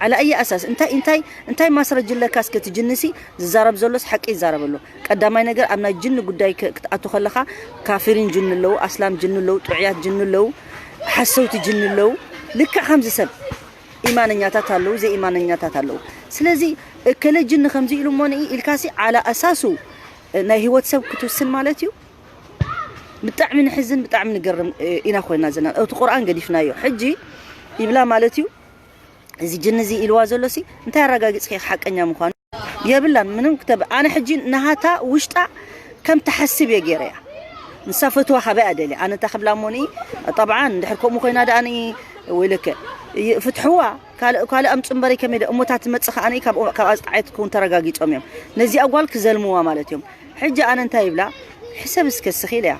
ዓላ ኣይ ኣሳስ? እንታይ እንታይ እንታይ ማስረጅ ኣለካ? እስከ እቲ ጅንሲ ዝዛረብ ዘሎስ ሓቂ ይዛረብ ኣሎ። ቀዳማይ ነገር ኣብ ናይ ጅኒ ጉዳይ ክትኣቱ ከለኻ ካፊሪን ጅኒ ኣለዉ፣ ኣስላም ጅኒ ኣለዉ፣ ጥዑያት ጅኒ ኣለዉ፣ ሓሰውቲ ጅኒ ኣለዉ። ልክዕ ከምዚ ሰብ ኢማነኛታት ኣለዉ፣ ዘይኢማነኛታት ኣለዉ። ስለዚ እከለ ጅኒ ከምዚ ኢሉ እሞ ንኢ ኢልካሲ ዓላ ኣሳሱ ናይ ህይወት ሰብ ክትውስን ማለት እዩ። ብጣዕሚ ንሕዝን ብጣዕሚ ንገርም ኢና ኮይና ዘለና። እቲ ቁርኣን ገዲፍናዮ ሕጂ ይብላ ማለት እዩ። እዚ ጅኒ እዚ ኢልዋ ዘሎ ሲ እንታይ ኣረጋጊጽ ሓቀኛ ምዃኑ? የብላን ምንም ክተብ ኣነ ሕጂ ናሃታ ውሽጣ ከም ትሓስብ እየ ገይረያ። ንሳ ፈትዋ ካበይ ኣደልያ ኣነ እንታይ ክብላ እሞኒ? ጠብዓን እንድሕር ከምኡ ኮይና ደኣ ንኢ ወይለከ ፍትሕዋ ካልእ ካልእ ኣምፁ እምበረይ ከመይ ደ እሞታት ትመፅእ ከኣ ንኢ ካብ ካብ ኣፅጣዓይ ትከውን ተረጋጊፆም እዮም። ነዚኣ ጓል ክዘልምዋ ማለት እዮም። ሕጂ ኣነ እንታይ ይብላ? ሕሰብ እስከ እስኺ ኢለያ።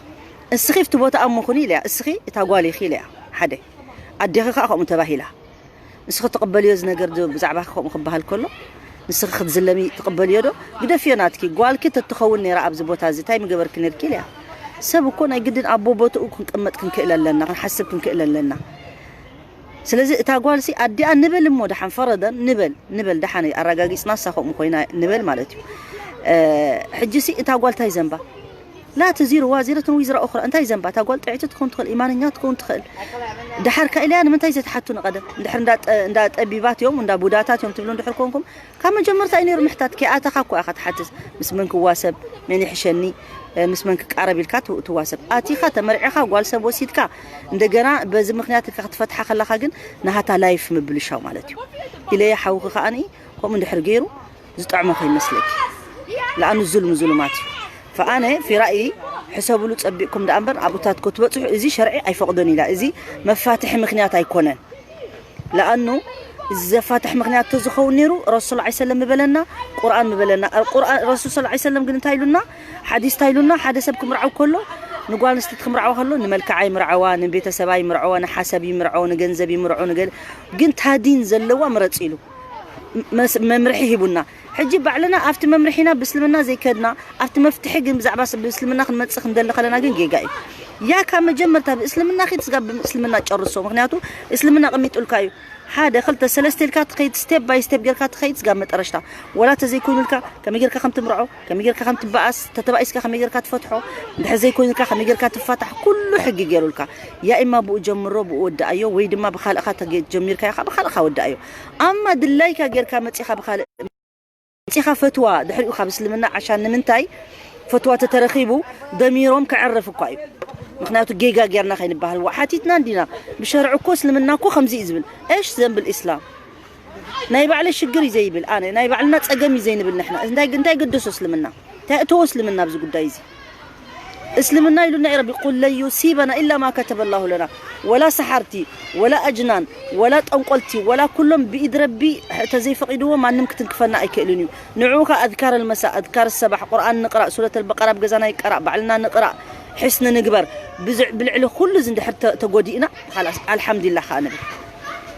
እስኺ ኣብቲ ቦታ ኣሞ ኩኒ ኢለያ። እስኺ እታ ጓል ኢኺ ኢለያ። ሓደ ኣዴኺ ከኣ ከምኡ ተባሂላ። ንስኺ ትቕበልዮ እዚ ነገር ዶ ብዛዕባኺ ከምኡ ክበሃል ከሎ ንስኺ ክትዝለሚ ትቕበልዮ ዶ? ግደፍዮ ናትኪ። ጓልኪ ተትኸውን ነይራ ኣብዚ ቦታ እዚ እንታይ ምገበርኪ ነርኪ ኢለያ። ሰብ እኮ ናይ ግድን ኣቦ ቦትኡ ክንቅመጥ ክንክእል ኣለና፣ ክንሓስብ ክንክእል ኣለና። ስለዚ እታ ጓልሲ ኣዲኣ ንበል እሞ ደሓን ፈረደን ንበል ንበል ደሓን ኣረጋጊፅና እሳ ከምኡ ኮይና ንበል ማለት እዩ። ሕጂሲ እታ ጓል እንታይ ዘንባ ላ ተዚርዋ ዚረትን ወይ ዝራ ኦኽራ እንታይ ዘንባ እታ ጓል ጥዕቲ ትኸውን ትኽእል ኢማንኛ ትኸውን ትኽእል። ደሓር ካኢለያ ንምንታይ ዘይትሓቱ ንቐደም እንድሕር እንዳ ጠቢባት እዮም እንዳ ቡዳታት እዮም ትብሉ እንድሕር ኮንኩም ካብ መጀመርታ እዩ ነይሩ ምሕታት። ከይኣተኻ እኮ ኢኻ ትሓትት። ምስ መን ክዋሰብ፣ መን ይሕሸኒ፣ ምስ መን ክቃረብ ኢልካ ትዋሰብ። ኣቲኻ ተመርዒኻ ጓል ሰብ ወሲድካ እንደገና በዚ ምክንያት ኢልካ ክትፈትሓ ከለኻ ግን ናሃታ ላይፍ ምብልሻው ማለት እዩ። ኢለየ ሓውኺ ከኣኒ ከምኡ እንድሕር ገይሩ ዝጠዕሞ ከይመስለኪ። ለኣኑ ዙልም ዙሉማት እዩ። ፈኣነ ፊራኢ ሕሰብሉ ጸቢቕኩም ደኣ እምበር ኣብኡታት ክትበጽሑ እዚ ሸርዒ ኣይፈቕዶን ኢላ። እዚ መፋትሒ ምክንያት ኣይኮነን። ለኣኑ እዚ ዘፋትሕ ምክንያት ተዝኸውን ነይሩ ረሱል ሰለላሁ ዐለይሂ ወሰለም ምበለና፣ ቁርኣን ምበለና። ረሱል ሰለላሁ ዐለይሂ ወሰለም ግን እንታይ ኢሉና? ሓዲስ እንታይ ኢሉና? ሓደ ሰብ ክምርዓው ከሎ ንጓል ኣንስተይቲ ክምርዓዋ ከሎ ንመልክዓ ይምርዓዋ፣ ንቤተሰባ ይምርዓዋ፣ ንሓሰብ ይምርዓው፣ ንገንዘብ ይምርዓው፣ ንገለ ግን ታዲን ዘለዋ ምረጽ ኢሉ መምርሒ ሂቡና። ሕጂ ባዕልና ኣብቲ መምርሒና ብእስልምና ዘይከድና ኣብቲ መፍትሒ ግን ብዛዕባ ብእስልምና ክንመጽእ ክንደሊ ከለና ግን ጌጋ እዩ። ያ ካብ መጀመርታ ብእስልምና ኺድ ስጋብ ብእስልምና ጨርሶ። ምክንያቱ እስልምና ኣቐሚጡልካ እዩ። ሓደ ክልተ ሰለስተ ኢልካ ትኸይድ ስቴፕ ባይ ስቴፕ ጌርካ ትኸይድ ስጋብ መጠረሽታ። ወላ ተዘይኮይኑልካ ከመይ ጌርካ ከም ትምርዖ፣ ከመይ ጌርካ ከም ትበኣስ፣ ተተባኢስካ ከመይ ጌርካ ትፈትሖ፣ እንድሕር ዘይኮይኑልካ ከመይ ጌርካ ትፋታሕ ኩሉ ሕጊ ጌሩልካ። ያ ኢማ ብኡ ጀምሮ ብኡ ወዳኣዮ ወይ ድማ ብኻልእኻ ጀሚርካዮ ብኻልእኻ ወዳኣዮ። ኣማ ድላይካ ጌርካ መጺኻ ብኻልእ መጺኻ ፈትዋ ድሕሪኡ ካብ እስልምና ዓሻን ንምንታይ ፈትዋ ተተረኺቡ ደሚሮም ክዕርፍ እኳ እዩ። ምክንያቱ ጌጋ ጌርና ከይንበሃል ዋ ሓቲትና እንዲና። ብሸርዕ እኮ እስልምና እኮ ከምዚ እዩ ዝብል። እሽ ዘንብል ኢስላም ናይ ባዕለ ሽግር እዩ ዘይብል ኣነ ናይ ባዕልና ጸገም እዩ ዘይንብል ንሕና እንታይ እንታይ ገደሶ እስልምና እንታይ እተወ እስልምና ኣብዚ ጉዳይ እዚ እስልምና ኢሉና እዩ ረቢ ቁል ለን ዩሲበና ኢላ ማ ከተበ ላሁ ለና ወላ ሰሓርቲ ወላ ኣጅናን ወላ ጠንቆልቲ ወላ ኩሎም ብኢድ ረቢ ተዘይፈቒድዎ ማንም ክትንክፈና ኣይክእልን እዩ ንዑ ከ ኣዝካር ልመሳ ኣዝካር ሰባሕ ቁርኣን ንቕራእ ሱረት ልበቀራ ኣብ ገዛና ይቀራእ ባዕልና ንቕራእ ሕስኒ ንግበር ብልዕሊ ኩሉ እዚ እንድሕር ተጎዲእና ኣልሓምዱሊላ ከዓ ንብል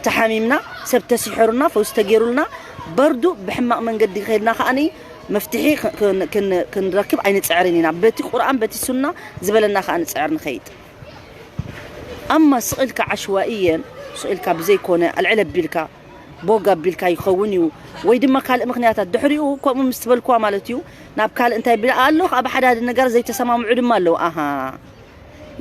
ተሓሚምና ሰብ ተሲሕሩና ፈውሲ ተገይሩልና በርዱ ብሕማቕ መንገዲ ከይድና ከዓኒ መፍትሒ ክንረክብ ኣይንፅዕርን ኢና በቲ ቁርኣን በቲ ሱና ዝበለና ከዓ ንፅዕር ንኸይድ ኣማ ስቕ ኢልካ ዓሽዋእየን ስቕ ኢልካ ብዘይኮነ ኣልዕል ኣቢልካ ቦግ ኣቢልካ ይኸውን እዩ ወይ ድማ ካልእ ምክንያታት ድሕሪኡ ከምኡ ምስ ትበልክዋ ማለት እዩ ናብ ካልእ እንታይ ቢላ ኣሎ ኣብ ሓደ ሓደ ነገር ዘይተሰማምዑ ድማ ኣለዉ ኣሃ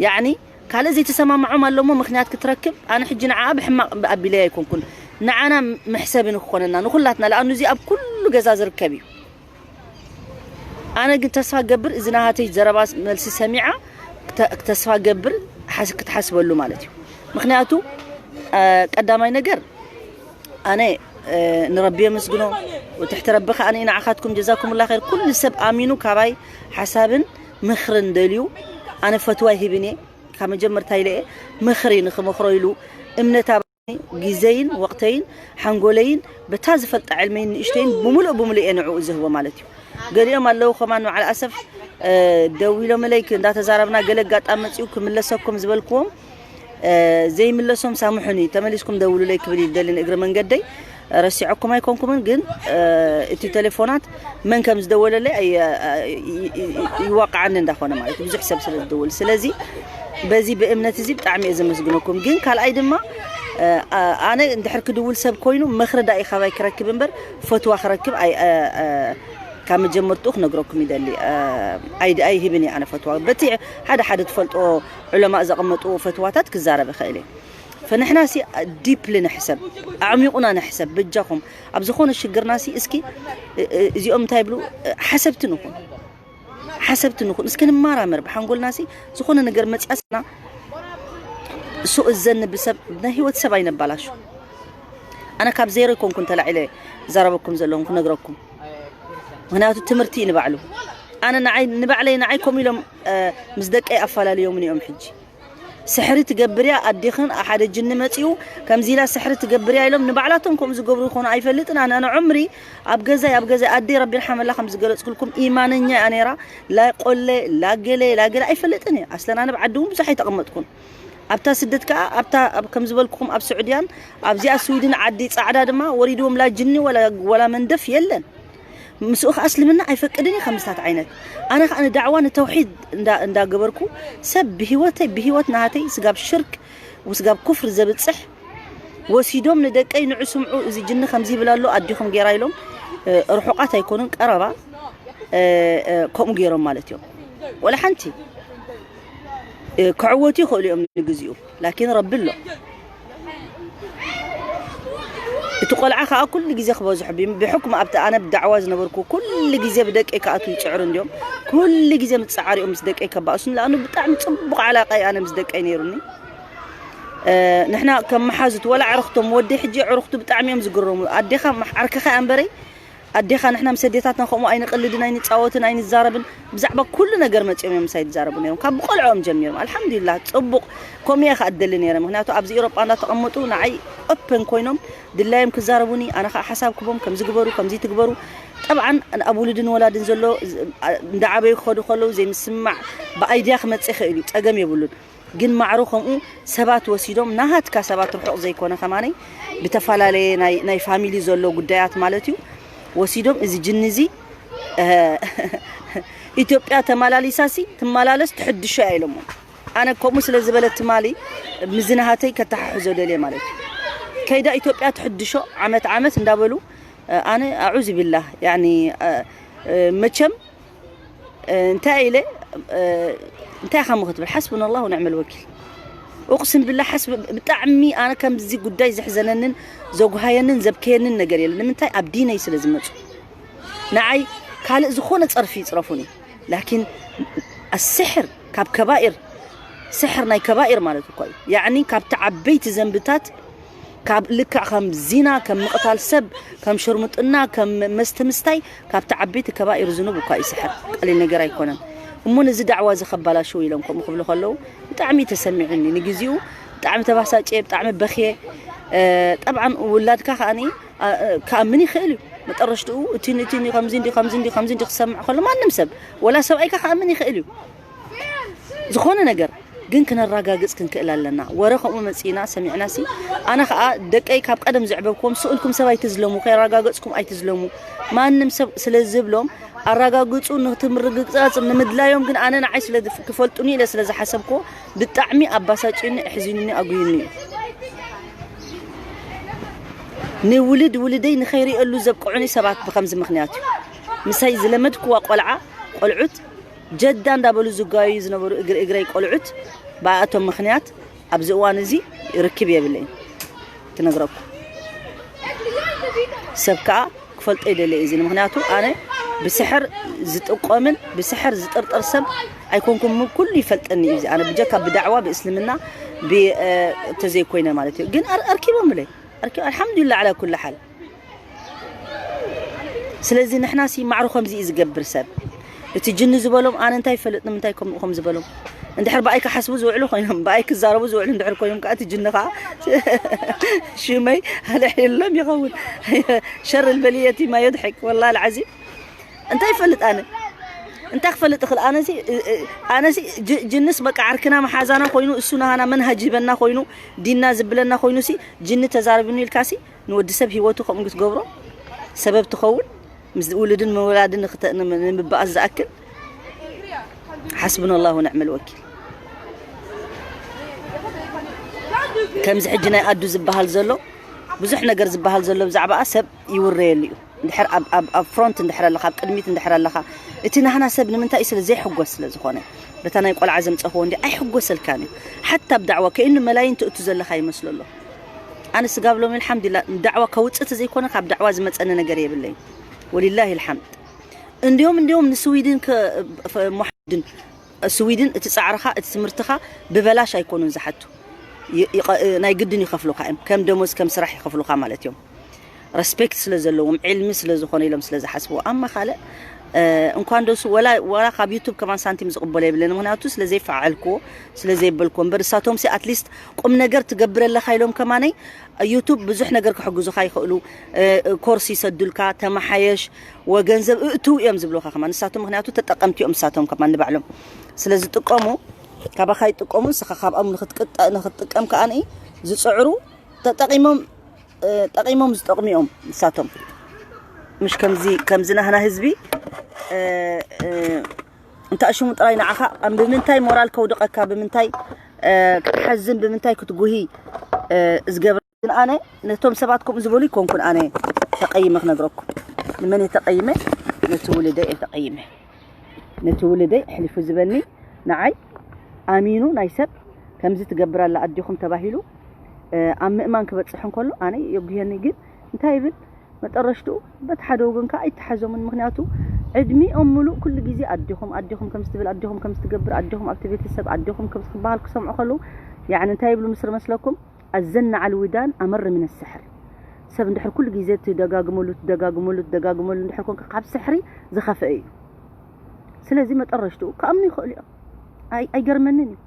ያዕኒ ካልእ ዘይተሰማምዖም ኣሎ እሞ ምክንያት ክትረክብ ኣነ ሕጂ ንዓኣ ብሕማቕ ኣቢለያ ኣይኮንኩን ንዓና መሕሰቢ ንክኾነና ንኩላትና ለኣኑ እዚ ኣብ ኩሉ ገዛ ዝርከብ እዩ። ኣነ ግን ተስፋ ገብር፣ እዚ ናሃተይ ዘረባ መልሲ ሰሚዓ፣ ክተ-፣ ተስፋ ገብር ሓስ-፣ ክትሓስበሉ ማለት እዩ። ምኽንያቱ፣ እ፣ ቀዳማይ ነገር፣ ኣነ፣ እ፣ ንረቢ የመስግኖ፣ ወትሕቲ ረቢ ከኣ ንዓኻትኩም ጀዛኩምላ ኸይር። ኩሉ ሰብ ኣሚኑ ካባይ ሓሳብን ምኽርን ደልዩ፣ ኣነ ፈትዋ ይህብን እየ። ካብ መጀመርታ ኢለ እየ ምኽሪ ንኽመኽሮ ኢሉ እምነት ኣብ ግዜይን ወቕተይን ሓንጎለይን በታ ዝፈልጣ ዕልመይን ንእሽተይን ብምሉእ ብምሉእ እየ ንዕኡ ዝህቦ ማለት እዩ። ገሊኦም ኣለዉ ከማን በዓል ኣሰፍ፣ እ፣ ደዊሎምለይ ክ-፣ እንዳተዛረብና ገለ ኣጋጣሚ መጺኡ ክምለሰኩም ዝበልክዎም፣ እ፣ ዘይምለሶም ሳምሑኒ፣ ተመሊስኩም ደውሉለይ ክብል ይደሊ ንእግሪ መንገደይ። ረሲዐኩም ኣይኮንኩምን፣ ግን፣ እ፣ እቲ ቴሌፎናት መን ከም ዝደወለለይ ኣይ-፣ ይ-፣ ይ-፣ ይ-፣ ይዋቃዓኒ እንዳኾነ ማለት እዩ፣ ብዙሕ ሰብ ስለ ዝድውል። ስለዚ በዚ ብእምነት እዚ ብጣዕሚ እየ ዘመስግነኩም። ግን ካልኣይ ድማ፣ እ፣ ኣ-፣ ኣነ እንድሕር ክድውል ሰብ ኮይኑ ምኽሪ ዳኢ ካባይ ክረክብ እምበር ፈትዋ ክረክብ ኣይ-፣ እ፣ እ፣ ካብ መጀመርትኡ ክነግረኩም ይደሊ። እ፣ ኣይድ-፣ ኣይህብን እየ ኣነ ፈትዋ። በቲ ሓደ ሓደ ትፈልጦ ዑለማእ ዘቐመጥዎ ፈትዋታት ክዛረብ እኽእል እየ። ፈንሕና ሲ ዲፕሊ ንሕሰብ፣ ኣዕሚቑና ንሕሰብ። በጃኹም ኣብ ዝኾነ ሽግርና ሲ እስኪ፣ እ፣ እ፣ እዚኦም እንታይ ይብሉ፣ እ፣ ሓሰብቲ ንኹን፣ ሓሰብቲ ንኹን። እስኪ ንመራመር ብሓንጎልና ሲ። ዝኾነ ነገር መፅያ ስና እሱ እዘን ብሰብ ናይ ህይወት ሰብ ኣይነባላሹ። ኣነ ካብ ዜሮ ይኮንኩን ተላዒለ ዝዛረበኩም ዘለኹም ክነግረኩም። ምኽንያቱ ትምህርቲ እዩ ንባዕሉ። ኣነ ንዓይ፣ ንባዕለይ፣ ንዓይ ከምኡ ኢሎም፣ እ፣ ምስ ደቀይ ኣፈላለዮም እዮም ሕጂ። ስሕሪ ትገብር እያ ኣዴኽን፣ ሓደ ጅኒ መጺኡ ከምዚ ኢላ ስሕሪ ትገብር እያ ኢሎም ንባዕላቶም ከምኡ ዝገብሩ ይኾኑ ኣይፈልጥን። ኣነ፣ ኣነ ዑምሪ ኣብ ገዛይ፣ ኣብ ገዛይ ኣደይ ረቢ ይርሓመላ ከም ዝገለጽኩልኩም ኢማነኛ እያ ነይራ። ላ ቆለ፣ ላ ገለ፣ ላ ገለ ኣይፈልጥን እየ። ኣስለን ኣነ ብዓዲ እውን ብዙሕ ኣይተቐመጥኩን። ኣብታ ስደት ከኣ፣ ኣብታ፣ ኣብ፣ ከም ዝበልኩኹም ኣብ ስዑድያን ኣብዚኣ ስዊድን ዓዲ ጻዕዳ ድማ ወሪድዎም ላ ጅኒ ወላ፣ ወላ መንደፍ የለን። ምስኡ ከኣ እስልምና ኣይፈቅድን እዩ ከምስታት ዓይነት። ኣነ ከኣ ንዳዕዋ ንተውሒድ እንዳ-፣ እንዳገበርኩ ሰብ ብህይወተይ፣ ብህይወት ናሃተይ ስጋብ ሽርክ ወስጋብ ኩፍር ዘብጽሕ ወሲዶም ንደቀይ ንዑ ስምዑ፣ እዚ ጅኒ ከምዚ ይብል ኣሎ ኣዲኹም ጌራ ኢሎም፣ እ፣ ርሑቓት ኣይኮኑን ቀረባ፣ እ፣ እ፣ ከምኡ ጌሮም ማለት እዮም። ወላ ሓንቲ፣ እ፣ ክዕወቱ ይኽእሉ እዮም ንግዚኡ፣ ላኪን ረቢ ኣሎ። እቲ ቆልዓ ከኣ ኩሉ ግዜ ክበዝሑ ብ-፣ ብሕኩም ኣብቲ ኣነ ብዳዕዋ ዝነበርኩ ኩሉ ግዜ ብደቀይ ክኣትዉ ይጽዕሩ እንድዮም። ኩሉ ግዜ ምጽዓር እዮም ምስ ደቀይ ከባእሱን፣ ለኣኑ ብጣዕሚ ጽቡቕ ዓላቃ እዩ ኣነ ምስ ደቀይ ነይሩኒ። እ፣ ንሕና ከም መሓዙት ወላ ኣዕርኽቶም ወደይ ሕጂ ኣዕርኽቱ ብጣዕሚ እዮም ዝግረሙ። ኣዴኻ መሕ-፣ ዓርክኻ እያ እምበረይ፣ ኣዴኻ ንሕና ምስ ኣዴታትና ከምኡ ኣይንቕልድን ኣይንጻወትን ኣይንዛረብን። ብዛዕባ ኩሉ ነገር መጺኦም እዮም ምሳይ ዝዛረቡ ነይሮም። ካብ ብቆልዕኦም ጀሚሮም። ኣልሓምዱሊላህ ጽቡቕ ከምኡ እየ ከኣ እደሊ ነይረ። ምኽንያቱ ኣብዚ ኤውሮጳ እንዳተቐመጡ ንዓይ ኦፐን ኮይኖም ድላዮም ክዛረቡኒ፣ ኣነ ከኣ ሓሳብ ክቦም ከምዚ ግበሩ፣ ከምዚ ትግበሩ። ጠብዓን ኣብ ውሉድን ወላድን ዘሎ ዝ-፣ ኣ-፣ እንዳዓበዩ ክኸዱ ከለዉ ዘይምስምማዕ ብኣይድያ ክመጽእ ይኽእል እዩ፣ ጸገም የብሉን። ግን ማዕሮ ከምኡ ሰባት ወሲዶም ናሃትካ ሰባት ርሑቕ ዘይኮነ ከማነይ ብተፈላለየ ናይ፣ ናይ ፋሚሊ ዘሎ ጉዳያት ማለት እዩ ወሲዶም እዚ ጅኒ እዚ፣ እ፣ ኢትዮጵያ ተመላሊሳሲ ትመላለስ ትሕድሾ እያ ኢሎሞ። ኣነ ከምኡ ስለ ዝበለት ትማሊ ምዝናሃተይ ከተሓሕዞ ደልየ ማለት እዩ። ከይዳ ኢትዮጵያ ትሕድሾ ዓመት ዓመት እንዳበሉ፣ እ፣ ኣነ ኣዑዙ ቢላህ፣ ያኒ፣ እ፣ እ፣ መቸም፣ እ፣ እንታይ ኢለ፣ እ፣ እንታይ ኢኻ እሞ ክትብል፣ ሓስቡና ኣላህ ወንዕመል ወኪል። ኡቅስም ቢላህ ሓስብ-፣ ብጣዕሚ ኣነ ከምዚ ጉዳይ ዘሕዘነንን ዘጉሃየንን ዘብከየንን ነገር የለን። ንምንታይ? ኣብ ዲነይ ስለ ዝመጹ። ንዓይ ካልእ ዝኾነ ጸርፊ ይጽረፉኒ። ላኪን ኣስሕር ካብ ከባኢር፣ ስሕር ናይ ከባኢር ማለት እኮ እዩ። ያዕኒ ካብቲ ዓበይቲ ዘንብታት፣ ካብ ልክዕ ከም ዚና፣ ከም ምቕታል ሰብ፣ ከም ሽርሙጥና፣ ከም መስተ ምስታይ፣ ካብቲ ዓበይቲ ከባኢር ዝኑብ እኳ እዩ ስሕር። ቀሊል ነገር ኣይኮነን። እሞ ነዚ ዳዕዋ እዚ ከባላሽው ኢሎም ከምኡ ክብሉ ከለዉ ብጣዕሚ እዩ ተሰሚዑኒ። ንግዚኡ ብጣዕሚ ተባሳጭየ፣ ብጣዕሚ በኽየ። እ፣ ጠብዓን ውላድካ ከኣኒ፣ እ፣ እ፣ ክኣምን ይኽእል እዩ። መጠረሽትኡ እቲኒ፣ እቲኒ፣ ከምዚ እንዲ፣ ከምዚ እንዲ፣ ከምዚ እንዲ ክሰምዕ ከሎ ማንም ሰብ፣ ወላ ሰብኣይካ ክኣምን ይኽእል እዩ። ዝኾነ ነገር ግን ክነራጋግጽ ክንክእል ኣለና። ወረ ከምኡ መጺእና ሰሚዕናሲ፣ ኣነ ኸኣ ደቀይ ካብ ቀደም ዘዕበብክዎም፣ ስእልኩም ሰብ ኣይትዝለሙ፣ ከየራጋገጽኩም ኣይትዝለሙ። ማንም ሰብ ስለ ዝብሎም ኣራጋግጹ፣ ነቲ ምርግጋጽ ንምድላዮም ግን ኣነ ንዓይ ስለ ዝፍ-፣ ክፈልጡኒ ኢለ ስለ ዝሓሰብክዎ ብጣዕሚ ኣባሳጭዩኒ፣ ኣሕዚኑኒ፣ ኣጉዩኒ እዩ። ንውልድ ውልደይ ንኸይሪእሉ ዘብቅዑኒ ሰባት ብኸምዚ ምኽንያት እዩ። ምሳይ ዝለመድክዋ ቆልዓ፣ ቆልዑት ጀዳ እንዳበሉ ዝጋዩ ዝነበሩ እግሪ እግረይ ቆልዑት ብኣቶም ምኽንያት ኣብዚ እዋን እዚ ርክብ የብለይን። ትነግረኩም ሰብ ከኣ ክፉ ፈልጦ ይደለ እዩ እዚ። ምኽንያቱ ኣነ ብስሕር ዝጥቀምን ብስሕር ዝጥርጠር ሰብ ኣይኮንኩም፣ ኩሉ ይፈልጠኒ እዩ። ኣነ ብጀካ ብዳዕዋ ብእስልምና ተዘይኮይነ ማለት እዩ። ግን ኣርኪቦምለይ ኣልሓምዱሊላ ዓላ ኩሉ ሓል። ስለዚ ንሕና ሲ ማዕሩ ከምዚ እዩ ዝገብር ሰብ። እቲ ጅኒ ዝበሎም ኣነ እንታይ ይፈልጥ ንምንታይ ከምኡ ከም ዝበሎም። እንድሕር ብኣይ ክሓስቡ ዝውዕሉ ኮይኖም ብኣይ ክዛረቡ ዝውዕሉ እንድሕር ኮይኖም ከዓ እቲ ጅኒ ከዓ ሽመይ ኣልሕ የሎም ይኸውን። ሸር ልበልየቲ ማ የድሕክ ወላ ልዓዚም። እንታይ ይፈልጥ ኣነ እንታይ ክፈልጥ እኽእል ኣነሲ ኣነሲ ጅንስ በቃ ዓርክና መሓዛና ኮይኑ እሱ ናሃና መንሃጅ ይበና ኮይኑ ዲና ዝብለና ኮይኑ ሲ ጅኒ ተዛርብኒ ኢልካ ሲ ንወዲ ሰብ ህይወቱ ከምኡ ክትገብሮ ሰበብ ትኸውን ምስ ውልድን መወላድን ንምበኣስ ዝኣክል። ሓስብና ኣላሁ ንዕመል ወኪል። ከምዚ ሕጂ ናይ ኣዱ ዝበሃል ዘሎ ብዙሕ ነገር ዝበሃል ዘሎ ብዛዕባኣ ሰብ ይውረየሉ እዩ። እንድሕር ኣብ ኣብ ኣብ ፍሮንት እንድሕር ኣለኻ ኣብ ቅድሚት እንድሕር ኣለኻ እቲ ናህና ሰብ ንምንታይ እዩ ስለ ዘይሕጎስ ስለ ዝኾነ በታ ናይ ቆልዓ ዘምፀኽዎ እንዲ ኣይሕጎሰልካን እዩ። ሓታ ኣብ ዳዕዋ ከይኑ መላይን ትእቱ ዘለኻ ይመስሎ ኣሎ። ኣነ ስጋብ ሎሚ ኣልሓምዱሊላ ዳዕዋ ከውፅእ ተዘይኮነ ካብ ዳዕዋ ዝመፀኒ ነገር የብለይን። ወሊላሂ ኣልሓምድ። እንዲሁም እንዲሁም ንስዊድን ሙሓድን ስዊድን እቲ ፃዕርኻ እቲ ትምህርትኻ ብበላሽ ኣይኮኑን ዝሓቱ። ናይ ግድን ይኸፍሉኻ እዮም ከም ደሞዝ ከም ስራሕ ይኸፍሉኻ ማለት እዮም። ረስፔክት ስለ ዘለዎም ዕልሚ ስለ ዝኾነ ኢሎም ስለ ዝሓስቡ ኣማ ካልእ እንኳን ደሱ ወላ ወላ ካብ ዩቱብ ከማን ሳንቲም ዝቕበሎ የብለን። ምክንያቱ ስለ ዘይፈዓልክዎ ስለ ዘይበልክዎ እምበር እሳቶም ሲ ኣትሊስት ቁም ነገር ትገብር ኣለኻ ኢሎም ከማነይ ዩቱብ ብዙሕ ነገር ክሕግዙኻ ይኽእሉ። ኮርስ ይሰዱልካ ተመሓየሽ ወገንዘብ እእትው እዮም ዝብሉኻ ከማን ንሳቶም ምክንያቱ ተጠቀምቲ እዮም ንሳቶም ከማን ንባዕሎም ስለ ዝጥቀሙ ካባኻ ይጥቀሙ ንስኻ ካብኦም ንክትጥቀም ከኣ ዝፅዕሩ ተጠቂሞም ጠቂሞም ዝጠቕሙ እዮም ንሳቶም። ምሽ ከምዚ ከምዚ ናህና ህዝቢ እንተ ኣሽሙ ጥራይ ንዓኻ ኣም ብምንታይ ሞራል ከውድቐካ ብምንታይ ክትሓዝን ብምንታይ ክትጉሂ ዝገብር ግን ኣነ ነቶም ሰባት ከምኡ ዝበሉ ይኮንኩን ኣነ ተቐይመ ክነግረኩም ንመን እየ ተቐይመ ነቲ ውልደ እየ ተቐይመ ነቲ ውልደይ ኣሕሊፉ ዝበኒ ንዓይ ኣሚኑ ናይ ሰብ ከምዚ ትገብር ኣላ ኣዲኹም ተባሂሉ ኣብ ምእማን ክበፅሕ እንከሎ ኣነ የጉየኒ ግን እንታይ ይብል መጠረሽትኡ በቲ ሓደ ወገን ከዓ ኣይተሓዞምን ምክንያቱ ዕድሚኦም ሙሉእ ኩሉ ግዜ ኣዲኹም ኣዲኹም ከምዚ ትብል ኣዲኹም ከምዚ ትገብር ኣዲኹም ኣብቲ ቤተሰብ ኣዲኹም ከምዚ ክበሃል ክሰምዑ ከለዉ ያዕኒ እንታይ ይብሉ ምስር መስለኩም ኣዘናዓል ውዳን ኣመር ምን ሰሕር ሰብ እንድሕር ኩሉ ግዜ ትደጋግመሉ ትደጋግመሉ ትደጋግመሉ እንድሕር ኮንካ ካብ ስሕሪ ዝኸፍአ እዩ ስለዚ መጠረሽትኡ ክኣምኑ ይኽእሉ እዮም ኣይገርመንን እዩ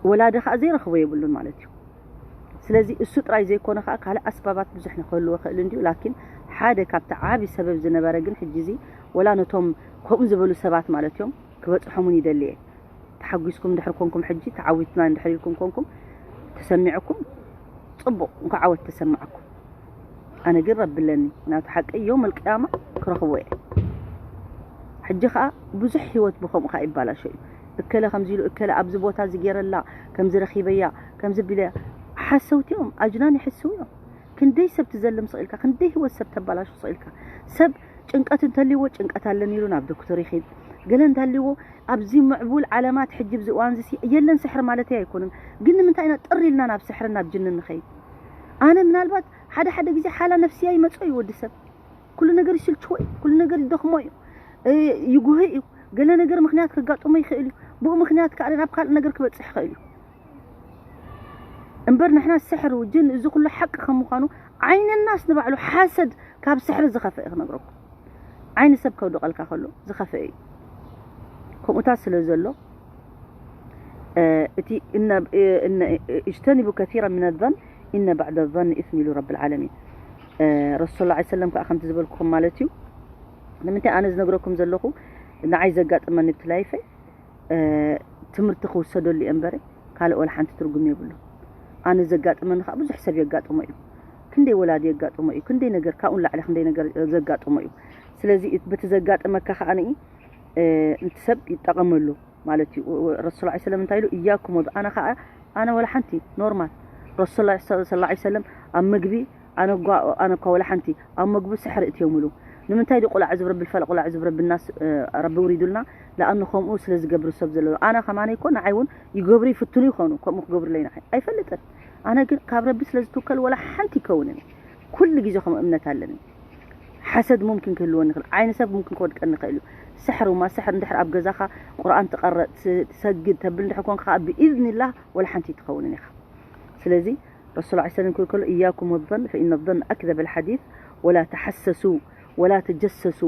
ወላዲ ከዓ ዘይረኽቦ የብሉን ማለት እዩ ስለዚ እሱ ጥራይ ዘይኮነ ከዓ ካልእ ኣስባባት ብዙሕ ንክህልዎ ክእል እንድዩ ላኪን ሓደ ካብቲ ዓቢ ሰበብ ዝነበረ ግን ሕጂ እዚ ወላ ነቶም ከምኡ ዝበሉ ሰባት ማለት እዮም ክበፅሖምን ይደሊ እየ ተሓጒስኩም እንድሕር ኮንኩም ሕጂ ተዓዊትና እንድሕር ኢልኩም ኮንኩም ተሰሚዕኩም ፅቡቕ እንኳ ዓወት ተሰማዕኩም ኣነ ግን ረቢ ኣለኒ ምክንያቱ ሓቂ ዮም ኣልቅያማ ክረኽቦ እየ ሕጂ ከዓ ብዙሕ ህይወት ብከምኡ ከዓ ይባላሾ እዩ እከለ ከምዚ ኢሉ እከለ ኣብዚ ቦታ እዚ ገይረላ ከምዚ ረኺበያ ከምዚ ቢለያ ሓሰውቲ እዮም ኣጅናን ይሕስው እዮም ክንደይ ሰብ ትዘልም ስቕ ኢልካ ክንደይ ህይወት ሰብ ተባላሹ ስቕ ኢልካ ሰብ ጭንቀት እንተልይዎ ጭንቀት ኣለኒ ኢሉ ናብ ዶክተር ይኺድ ገለ እንተልይዎ ኣብዚ ምዕቡል ዓለማት ሕጂ ብዚ እዋን እዚ የለን ስሕር ማለተይ ኣይኮንን ግን ንምንታይ ኢና ጥር ኢልና ናብ ስሕርን ናብ ጅንን ንኸይድ ኣነ ምናልባት ሓደ ሓደ ግዜ ሓላ ነፍስያ ይመጾ እዩ ወዲ ሰብ ኩሉ ነገር ይስልችዎ እዩ ኩሉ ነገር ይደኽሞ እዩ ይጉህ እዩ ገለ ነገር ምክንያት ከጋጥሞ ይኽእል እዩ ብኡ ምክንያት ከዓ ናብ ካልእ ነገር ክበፅሕ ይኽእል እዩ እምበር ንሕና ስሕር ውጅን እዚ ኩሉ ሓቂ ከም ምዃኑ ዓይኒ ናስ ንባዕሉ ሓሰድ ካብ ስሕሪ ዝኸፍአ ክነግረኩም ዓይኒ ሰብ ከውድቐልካ ከሎ ዝኸፍአ እዩ ከምኡታት ስለ ዘሎ እቲ اجتنبوا كثيرا من الظن إن بعض الظن إثم ኢሉ ረቢ العالمين ረሱል صلى الله عليه وسلم ከዓ ከምቲ ዝበልኩኹም ማለት እዩ ንምንታይ ኣነ ዝነግረኩም ዘለኹ ንዓይ ዘጋጥመኒ ብቲ ላይፈይ ትምህርቲ ክውሰደሉ እየ እምበረ ካልእ ወላ ሓንቲ ትርጉም የብሉ ኣነ ዘጋጥመኒ ከዓ ብዙሕ ሰብ የጋጥሞ እዩ ክንደይ ወላዲ የጋጥሞ እዩ ክንደይ ነገር ካብኡ ንላዕሊ ክንደይ ነገር ዘጋጥሞ እዩ ስለዚ በቲ ዘጋጥመካ ከዓ ንኢ እቲ ሰብ ይጠቐመሉ ማለት እዩ ረሱል ላ ሰለም እንታይ ኢሉ እያኩም ወብ ኣነ ከዓ ኣነ ወላ ሓንቲ ኖርማል ረሱል ላ ሰለም ኣብ ምግቢ ኣነ ጓ ኣነ እኳ ወላ ሓንቲ ኣብ መግቡ ስሕሪ እትዮምሉ ንምንታይ ዲ ቁል ኣዕዙብ ረቢ ልፈለቅ ቁል ኣዕዙብ ረቢ ናስ ረቢ ውሪዱልና ለኣኑ ከምኡ ስለ ዝገብሩ ሰብ ዘለዉ ኣነ ከማነ ይኮ ንዓይ እውን ይገብሩ ይፍትኑ ይኾኑ ከምኡ ክገብሩለይ ንዓይ ኣይፈልጥን ኣነ ግን ካብ ረቢ ስለ ዝትውከል ወላ ሓንቲ ይከውንን ኩሉ ግዜ ከም እምነት ኣለኒ። ሓሰድ ሙምኪን ክህልወኒ ይኽእል፣ ዓይኒ ሰብ ሙምኪን ክወድቀኒ ይኽእል እዩ። ስሕር ወማ ስሕር እንድሕር ኣብ ገዛኻ ቁርኣን ትቐረእ፣ ት-፣ ትሰግድ ተብል እንድሕር ኮንካ፣ ብኢዝኒላህ ወላ ሓንቲ ትኸውንን ኢኻ። ስለዚ ረሱል ዐለይሂ ሰላም ክብል ከሎ፣ "ኢያኩም ወዘን ፈኢነ ዘን ኣክዘበል ሓዲስ፣ ወላ ተሓሰሱ፣ ወላ ተጀሰሱ፣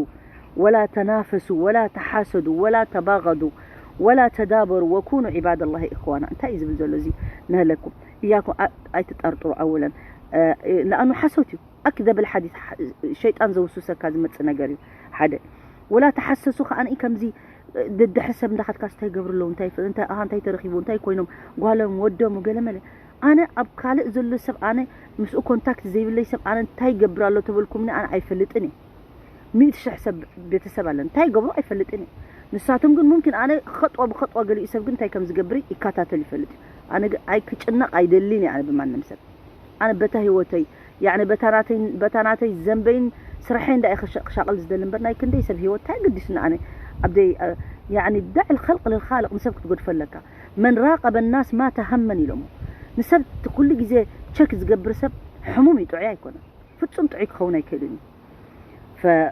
ወላ ተናፈሱ፣ ወላ ተሓሰዱ፣ ወላ ተባገዱ፣ ወላ ተዳበሩ፣ ወኩኑ ዒባደላሂ ኢኽዋና።" እንታይ እዩ ዝብል ዘሎ እዚ? ነህለኩም። እያኩም፣ ኣ-፣ ኣይትጠርጥሩ ኣወለን። እ፣ ንኣኑ ሓሶት እዩ። ኣክዘብል ሓዲስ፣ ሓ-፣ ሸይጣን ዘውስውሰካ ዝመጽእ ነገር እዩ። ሓደ። ወላ ተሓሰሱ ከኣ ከምዚ፣ እ፣ ደድሕሪ ሰብ እንዳኻትካስ እንታይ ይገብሩ ኣለዉ? እንታይ ይፈ-፣ እንታይ፣ ኣሃ፣ እንታይ ተረኺቡ? እንታይ ኮይኖም? ጓሎም፣ ወዶም፣ ገለ መለ። ኣነ ኣብ ካልእ ዘሎ ሰብ፣ ኣነ ምስኡ ኮንታክት ዘይብለይ ሰብ፣ ኣነ እንታይ ይገብር ኣሎ ተበልኩምኒ፣ ኣነ ኣይፈልጥን እየ። ሚእቲ ሽሕ ሰብ ቤተሰብ ኣለን። እንታይ ይገብሩ ኣይፈልጥን እየ። ንሳቶም ግን ሙምኪን ኣነ ኸጥዋ ብኸጥዋ ገሊኡ ሰብ ግን እንታይ ከም ዝገብር ይከታተል ይፈልጥ እዩ። ኣነ ግን ኣይክጭነቕ ኣይደልን እየ ኣነ ብማንም ሰብ። ኣነ በታ ህይወተይ፣ ያዕኒ በታ ናተይ፣ በታ ናተይ ዘንበይን ስራሐይ እንዳ እየ ክሻ-፣ ክሻቕል ዝደሊ እምበር ናይ ክንደይ ሰብ ህይወት እንታይ ግዲስኒ ኣነ? ኣብ ደይ-፣ እ፣ ያዕኒ ደዕ ልኸልቅ ልልኻልቅ ንሰብ ክትገድፎ ኣለካ። መን ራቀበ ናስ ማተ ሃመን ኢሎሞ። ንሰብ እቲ ኩሉ ግዜ ቸክ ዝገብር ሰብ ሕሙም እዩ፣ ጥዑይ ኣይኮነን። ፍጹም ጥዑይ ክኸውን ኣይክእልን እዩ። ፈ-፣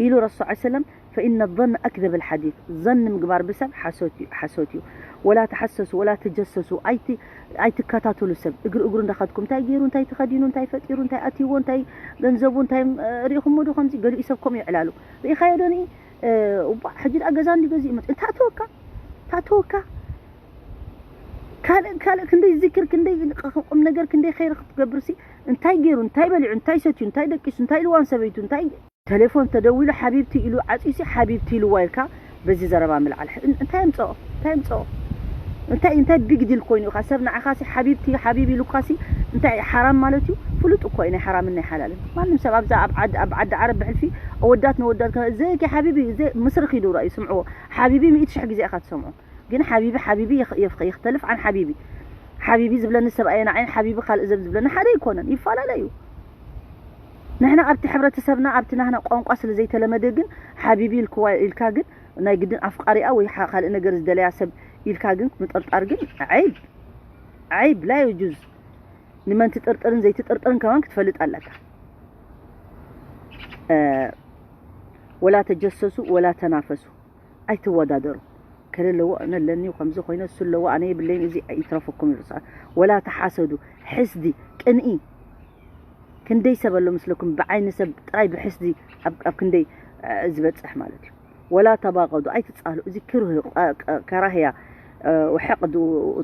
ኢሉ ረሱል ዐለይሂ ሰላም፣ "ፈኢነ ዘን ኣክዘበል ሓዲስ፣ ዘን ምግባር ብሰብ ሓሶት እዩ፣ ሓሶት እዩ። ወላ ተሓሰሱ፣ ወላ ተጀሰሱ፣ ኣይቲ-፣ ኣይትከታተሉ ሰብ፣ እግሪ እግሩ እንዳኸድኩም፣ እንታይ ገይሩ፣ እንታይ ተኸዲኑ፣ እንታይ ፈጢሩ፣ እንታይ ኣትይዎ፣ እንታይ ገንዘቡ፣ እንታይ፣ እ፣ ሪኢኹሞ ዶ ከምዚ?" ገሊኡ ሰብ ከምኡ ይዕላሉ። ርኢኻዮ ዶ ንኢ? እ፣ እባ፣ ሕጂ ደኣ ገዛ እንዲ ገዚኡ መጽ-፣ እንታይ ኣተወካ? እንታይ ኣተወካ? ካልእ፣ ካልእ ክንደይ ዝክር፣ ክንደይ ቁም ነገር፣ ክንደይ ኸይር ክትገብርሲ፣ እንታይ ገይሩ፣ እንታይ በሊዑ፣ እንታይ ሰትዩ፣ እንታይ ደቂሱ፣ እንታይ ኢልዋን ሰበይቱ፣ እንታይ ተሌፎን ተደዊሉ ሓቢብቲ ኢሉ ዓጺሲ ሓቢብቲ ኢልዋ ኢልካ በዚ ዘረባ ምልዓል ሕ-፣ እን-፣ እንታይ ኣምጽኦ? እንታይ ኣምጽኦ? እንታይ፣ እንታይ ቢግ ዲል ኮይኑ ኢኻ? ሰብ ንዓኻሲ ሓቢብቲ፣ ሓቢብ ኢሉካሲ እንታይ ሓራም ማለት እዩ? ፍሉጥ እኮ እዩ ናይ ሓራምን ናይ ሓላልን። ማንም ሰብ ኣብዛ ኣብ ዓድ-፣ ኣብ ዓዲ ዓረብ ብሕልፊ ኣወዳት ነወዳት ከ-፣ "እዘይኪ ሓቢቢ፣ እዘይ ምስርኺ" ዶ ራእዩ ስምዕዎ። ሓቢቢ ሚእቲ ሽሕ ግዜ ኢኻ ትሰምዖ። ግን ሓቢቢ፣ ሓቢቢ ይኽ-፣ ይኽ-፣ ይኽተልፍ ዓን ሓቢቢ። ሓቢቢ ዝብለኒ ሰብኣየ ንዓይን ሓቢቢ ካልእ ሰብ ዝብለኒ ሓደ ኣይኮነን፣ ይፈላለዩ። ንሕና ኣብቲ ሕብረተሰብና፣ ኣብቲ ናህና ቋንቋ ስለ ዘይተለመደ ግን ሓቢቢ ኢልክዋ ኢልካ ግን ናይ ግድን ኣፍቃሪኣ ወይ ሓ-፣ ካልእ ነገር ዝደለያ ሰብ ኢልካ ግን ምጥርጣር ግን ዓይብ፣ ዓይብ ላ የጁዝ። ንመን ትጥርጥርን ዘይትጥርጥርን ከማን ክትፈልጥ ኣለካ። እ፣ ወላ ተጀሰሱ ወላ ተናፈሱ። ኣይትወዳደሩ። ከለ ኣለዎ፣ ኣነ ኣለኒ፣ ከምዚ ኮይነ፣ እሱ ኣለዎ፣ ኣነ የብለይን፣ እዚ ይትረፈኩም ኢሉ ሰ-፣ ወላ ተሓሰዱ። ሕስዲ፣ ቅንኢ። ክንደይ ሰብ ኣሎ ምስለኩም ብዓይኒ ሰብ ጥራይ ብሕስዲ ኣብ፣ ኣብ ክንደይ፣ እ፣ ዝበጽሕ ማለት እዩ። ወላ ተባገዱ፣ ኣይትጻሉ። እዚ ክርህ፣ እ፣ እ፣ ከራህያ፣ እ፣ ወሕቅድ፣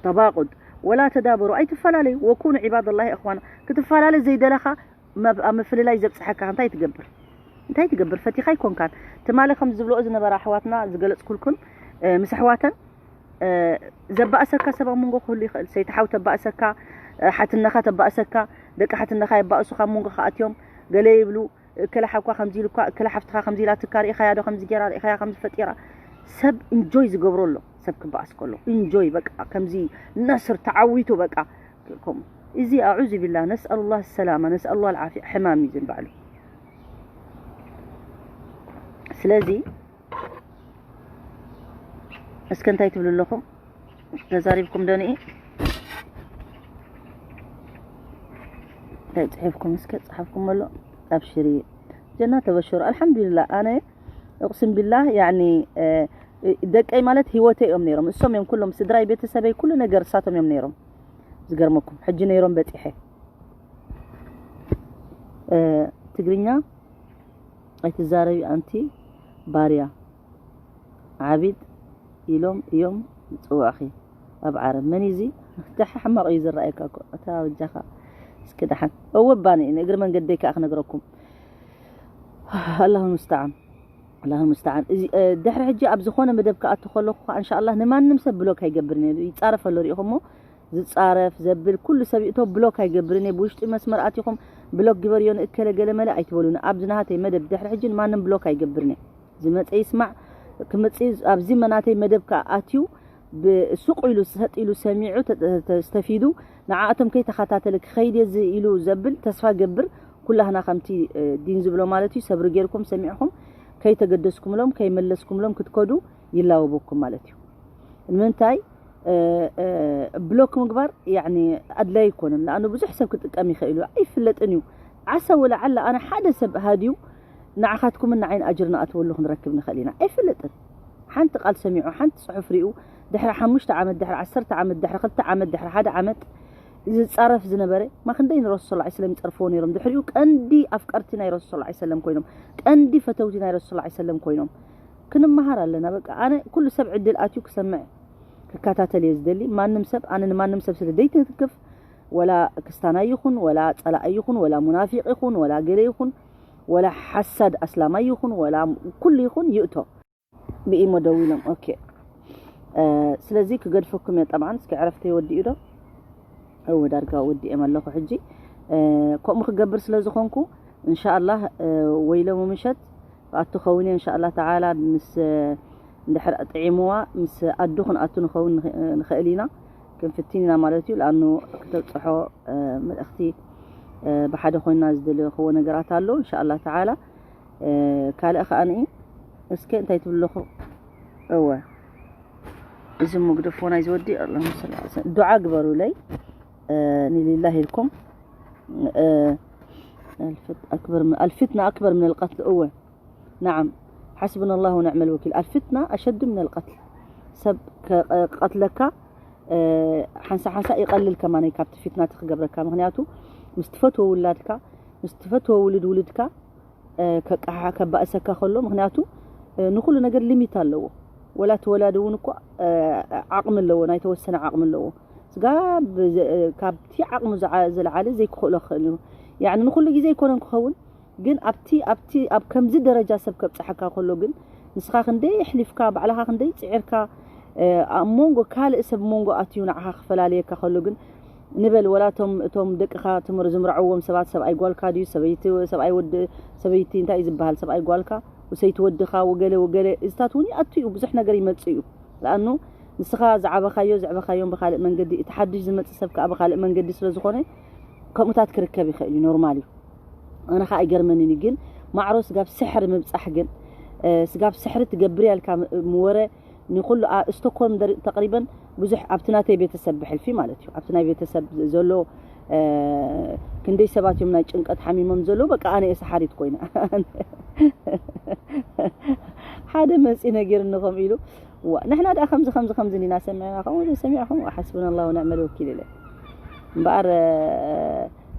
ተባቁድ። ወላ ተዳበሩ፣ ኣይትፈላለዩ። ወኩኑ ዒባደላሂ እኽዋና። ክትፈላለ ዘይደለኻ መብ-፣ ኣብ ምፍልላይ ዘብጽሐካ እንታይ ትገብር? እንታይ ትገብር? ፈቲኻ ኣይኮንካን። ትማሊ ከም ዝብልኦ ዝነበራ ኣሕዋትና ዝገለጽኩልኩን፣ እ፣ ምስ ኣሕዋተን፣ እ፣ ዘባእሰካ ሰብ ኣብ መንጎ ክህሉ ይኽእል። ሰይቲ ሓው ተባእሰካ፣ እ፣ ሓትነኻ ተባእሰካ፣ ደቂ ሓትነኻ የባእሱኻ፣ ኣብ መንጎኻ ኣትዮም ገለ ይብሉ፣ እከለ ሓውካ ከምዚ ኢሉካ፣ እከለ ሓፍትኻ ከምዚ ኢላትካ፣ ርኢኻያ ዶ ከምዚ ጌራ፣ ርኢኻያ ከምዚ ፈጢራ። ሰብ ኢንጆይ ዝገብሮ ኣሎ፣ ሰብ ክባኣስ ከሎ ኢንጆይ፣ በቃ ከምዚ ነስር ተዓዊቱ፣ በቃ ከምኡ። እዚ ኣዑዙ ቢላህ፣ ነስኣሉላህ ሰላማ፣ ነስኣሉላህ ልዓፊያ፣ ሕማም እዩ ዝንባዕሉ። ስለዚ እስከ እንታይ ትብሉ ኣለኹም? ተዛሪብኩም ዶ ንኢ? እንታይ ጽሒፍኩም? እስከ ጸሓፍኩም ኣሎ። ኣብሽሪ ጀና፣ ተበሽሩ። ኣልሓምዱሊላህ፣ ኣነ እቕስም ቢላህ፣ ያኒ፣ እ፣ ደቀይ ማለት ህይወተይ እዮም ነይሮም። እሶም እዮም ኩሎም ስድራይ፣ ቤተሰበይ፣ ኩሉ ነገር እሳቶም እዮም ነይሮም። ዝገርመኩም፣ ሕጂ ነይሮም በጺሐ። እ፣ ትግርኛ ኣይትዛረቢ ኣንቲ ባርያ። ዓቢድ ኢሎም እዮም ዝጽውዕኺ ኣብ ዓረብ። መን እዩ እዚ? ደሓ ሕማቕ እዩ ዝረኣየካ እኮ። እታ በጃኻ እስኪ ደሓን። እወ ባኒ፣ ንእግሪ መንገደይ ከኣ ክነግረኩም። ኣላሁ ሙስተዓን። ኣላሁ ሙስተዓን። እዚ፣ እ፣ ድሕሪ ሕጂ ኣብ ዝኾነ መደብ ክኣቱ ከለኹ ከኣ፣ እንሻኣላህ፣ ንማንም ሰብ ብሎክ ኣይገብርን እየ። ይጻረፍ ኣሎ፣ ሪኢኹሞ? ዝጻረፍ፣ ዘብል፣ ኩሉ ሰብ ይእቶ፣ ብሎክ ኣይገብርን እየ። ብውሽጢ መስመር ኣቲኹም ብሎክ ግበርዮ ንእከለ ገለ መለ ኣይትበሉኒ። ኣብዚ ናሃተይ መደብ ድሕሪ ሕጂ ንማንም ብሎክ ኣይገብርን እየ። ዝመጸ ይስማዕ፣ ክመጽእ እዩ። ኣብዚ መናተይ መደብ ከኣ ኣትዩ፣ ብሱቕ ኢሉ፣ ሰጥ ኢሉ ሰሚዑ፣ ተ-፣ ተ-፣ ተስተፊዱ፣ ንዓኣቶም ከይተኸታተለ ክኸይድ እየ ዝ-፣ ኢሉ ዘብል ተስፋ ገብር። ኩላህና ከምቲ፣ እ፣ ዲን ዝብሎ ማለት እዩ፣ ሰብሪ ጌርኩም ሰሚዕኹም፣ ከይተገደስኩምሎም፣ ከይመለስኩምሎም ክትከዱ ይላወበኩም ማለት እዩ። ንምንታይ፣ እ፣ እ፣ ብሎክ ምግባር፣ ያዕኒ፣ ኣድላይ ኣይኮነን። ንኣኑ ብዙሕ ሰብ ክጥቀም ይኽእል እዩ። ኣይፍለጥን እዩ። ዓሰ ወላ ዓላ ኣነ ሓደ ሰብ ሃድዩ ንዓኻትኩምን ንዓይን ኣጅር ንኣትወሉ ክንረክብ ንኽእል ኢና። ኣይፍልጥን። ሓንቲ ቃል ሰሚዑ፣ ሓንቲ ጽሑፍ ሪኡ፣ ድሕሪ ሓሙሽተ ዓመት፣ ድሕሪ ዓሰርተ ዓመት፣ ድሕሪ ክልተ ዓመት፣ ድሕሪ ሓደ ዓመት ዝጻረፍ ዝነበረ፣ ማ ክንደይ ንረሱል ሰለላሁ ዐለይሂ ወሰለም ይጸርፍዎ ነይሮም። ድሕሪኡ ቀንዲ ኣፍቀርቲ ናይ ረሱል ሰለላሁ ዐለይሂ ወሰለም ኮይኖም፣ ቀንዲ ፈተውቲ ናይ ረሱል ሰለላሁ ዐለይሂ ወሰለም ኮይኖም። ክንመሃር ኣለና። በቃ ኣነ ኩሉ ሰብ ዕድል ኣትዩ ክሰምዕ ክከታተል እየ ዝደሊ። ማንም ሰብ፣ ኣነ ንማንም ሰብ ስለ ዘይትንክፍ፣ ወላ ክስታናይ ይኹን፣ ወላ ጸላኢ ይኹን፣ ወላ ሙናፊቕ ይኹን፣ ወላ ገለ ይኹን፣ ወላ ሓሳድ ኣስላማይ ይኹን፣ ወላ ኩሉ ይኹን ይእቶ። ብኢሞ ደዊሎም። ኦኬ። እ፣ ስለዚ ክገድፈኩም እየ። ጠብዓን እስኪ ዕረፍተይ ወዲኡ ዶ? እወ፣ ዳርጋ ወዲኤም ኣለኹ ሕጂ። እ፣ ከምኡ ክገብር ስለ ዝኾንኩ፣ እንሻኣላህ፣ እ፣ ወይ ሎሚ ምሸት ክኣቱ ኸውን እየ፣ እንሻኣላህ ተዓላ። ምስ፣ እ፣ እንድሕር ጥዒምዋ፣ ምስ ኣዱ ክንኣቱ ንኸውን ንኽ-፣ ንኽእል ኢና። ክንፍትን ኢና ማለት እዩ። ለኣኑ ክተብጽሖ፣ እ፣ መልእኽቲ፣ እ፣ ብሓደ ኮይና ዝደለኽዎ ነገራት ኣሎ፣ እንሻኣላህ ተዓላ። እ፣ ካልእ ከኣ ንኢ፣ እስከ እንታይ ትብሉ ኣለኹ? እወ። እዚ መግደፎ ናይ ዝወዲ፣ ኣላሁመ ሰሊ ዐላ ሰይድ-፣ ዱዓ ግበሩለይ፣ እ፣ ንሊላሂ ኢልኩም፣ እ፣ ኣልፍት-፣ ኣክበር ምን-፣ ኣልፊትና ኣክበር ምን ኣልቀትል። እወ፣ ነዓም፣ ሓስቡና ኣላሁ ወነዕመል ወኪል። ኣልፊትና ኣሸዱ ምን ኣልቀትል። ሰብ ከ-፣ ቀትለካ፣ እ፣ ሓንሳ ሓንሳ ይቐልል ከማነይ ካብቲ ፊትና እቲ ክገብረካ። ምኽንያቱ ምስ ትፈትዎ ውላድካ፣ ምስ ትፈትዎ ውልድ ውልድካ፣ እ፣ ከቃሓ-፣ ከባእሰካ ከሎ፣ ምኽንያቱ፣ እ፣ ንኹሉ ነገር ሊሚት ኣለዎ። ወላ እቲ ወላዲ እውን እኮ፣ እ፣ ዓቕሚ ኣለዎ፣ ናይ ተወሰነ ዓቕሚ ኣለዎ። ስጋብ ዘ-፣ እ፣ ካብቲ ዓቕሙ ዝዓ-፣ ዝለዓለ ዘይክኽእሎ ክኽእል እዩ። ያዕኒ ንኹሉ ግዜ ኣይኮነን ክኸውን፣ ግን ኣብቲ፣ ኣብቲ፣ ኣብ ከምዚ ደረጃ ሰብ ከብጽሓካ ከሎ ግን፣ ንስኻ ክንደይ ኣሕሊፍካ፣ ባዕልኻ ክንደይ ጽዒርካ፣ እ፣ ኣብ መንጎ ካልእ ሰብ መንጎ ኣትዩ ንዓኻ ክፈላለየካ ከሎ ግን፣ ንበል ወላ እቶም፣ እቶም ደቅኻ ትምር-፣ ዝምርዐዎም ሰባት፣ ሰብኣይ ጓልካ ድዩ፣ ሰበይቲ፣ ሰብኣይ ወዲ፣ ሰበይቲ እንታይ እዩ ዝበሃል፣ ሰብኣይ ጓልካ፣ ወሰይቲ ወድኻ፣ ወገለ፣ ወገለ፣ እዚታት እውን ይኣቱ እዩ፣ ብዙሕ ነገር ይመጽእ እዩ። ለኣኑ ንስኻ ዝዓበኻዮ፣ ዘዕበኻዮም ብኻልእ መንገዲ፣ እቲ ሓድሽ ዝመጽእ ሰብ ከኣ ብኻልእ መንገዲ ስለ ዝኾነ፣ ከምኡታት ክርከብ ይኽእል እዩ፣ ኖርማል እዩ። ኣነ ኸኣ ኣይገርመንን እዩ፣ ግን ማዕሮ ስጋብ ስሕሪ ምብጻሕ ግን፣ እ፣ ስጋብ ስሕሪ ትገብር ያልካ ም-፣ ምወረ ንኹሉ ኣ-፣ ስቶክሆልም ደሪ-፣ ተቕሪበን ብዙሕ ኣብቲ ናተይ ቤተሰብ ብሕልፊ ማለት እዩ። ኣብቲ ናይ ቤተሰብ ዘሎ፣ እ፣ ክንደይ ሰባት እዮም ናይ ጭንቀት ሓሚሞም ዘለዉ፣ በቃ ኣነ እየ ሰሓሪት ኮይነ። ሓደ መጺ ነጊርኒ ከምኡ ኢሉ፣ ዋ፣ ንሕና ደኣ ከምዚ፣ ከምዚ፣ ከምዚ ኢና ሰሚዕና፣ ከምኡ ሰሚዕኹም፣ ሓስቡና ኣላሁ ወነዕመል ወኪል ኢለ። እምበኣር፣ እ፣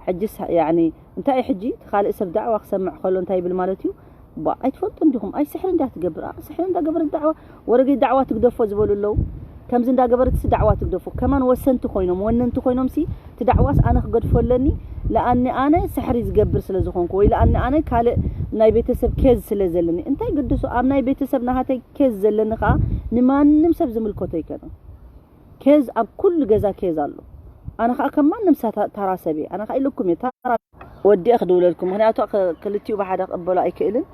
ሕጂስ፣ ያዕኒ፣ እንታይ እዩ ሕጂ? እቲ ካልእ ሰብ ዳዕዋ ክሰምዕ ከሎ እንታይ ይብል ማለት እዩ? ቧ፣ ኣይትፈልጡን ዲኹም? ኣይ፣ ስሕሪ እንድያ ትገብር። ኣ፣ ስሕሪ እንዳገበረት ዳዕዋ፣ ወረገይ ዳዕዋ ትግደፎ ዝበሉ ኣለዉ። ከምዚ እንዳገበረትሲ ዳዕዋ ትግደፎ። ከማን ወሰንቲ ኮይኖም፣ ወነንቲ ኮይኖምሲ፣ እቲ ዳዕዋስ ኣነ ክገድፎ ኣለኒ፣ ለኣኒ ኣነ ስሕሪ ዝገብር ስለ ዝኾንኩ፣ ወይ ለኣኒ ኣነ ካልእ ናይ ቤተሰብ ኬዝ ስለ ዘለኒ። እንታይ ግድሱ? ኣብ ናይ ቤተሰብ ናሃተይ ኬዝ ዘለኒ ኸኣ ንማንም ሰብ ዝምልከቶ ኣይኮነን። ኬዝ ኣብ ኩሉ ገዛ ኬዝ ኣሎ። ኣነ ኸኣ ከም ማንም ሳ-፣ ታራ ሰብ እየ። ኣነ ኸኣ ኢለኩም እየ፣ ታራ ወዲአ ክድውለልኩም። ምኽንያቱ ክ-፣ ክልቲኡ ብሓደ ክቕበሎ ኣይክእልን።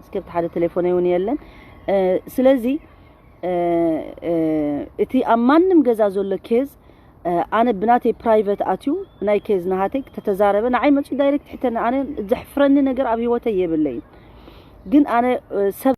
እስከ ብቲ ሓደ ቴሌፎነይ እውን የለን። እ፣ ስለዚ፣ እ፣ እ፣ እቲ ኣብ ማንም ገዛ ዘሎ ኬዝ፣ እ፣ ኣነ ብናተይ ፕራይቨት ኣትዩ፣ ብናይ ኬዝ ናሃተይ ተተዛረበ፣ ንዓይ መጺኡ ዳይሬክት ሕተኒ። ኣነ ዘሕፍረኒ ነገር ኣብ ህይወተይ የብለይን። ግን ኣነ፣ እ፣ ሰብ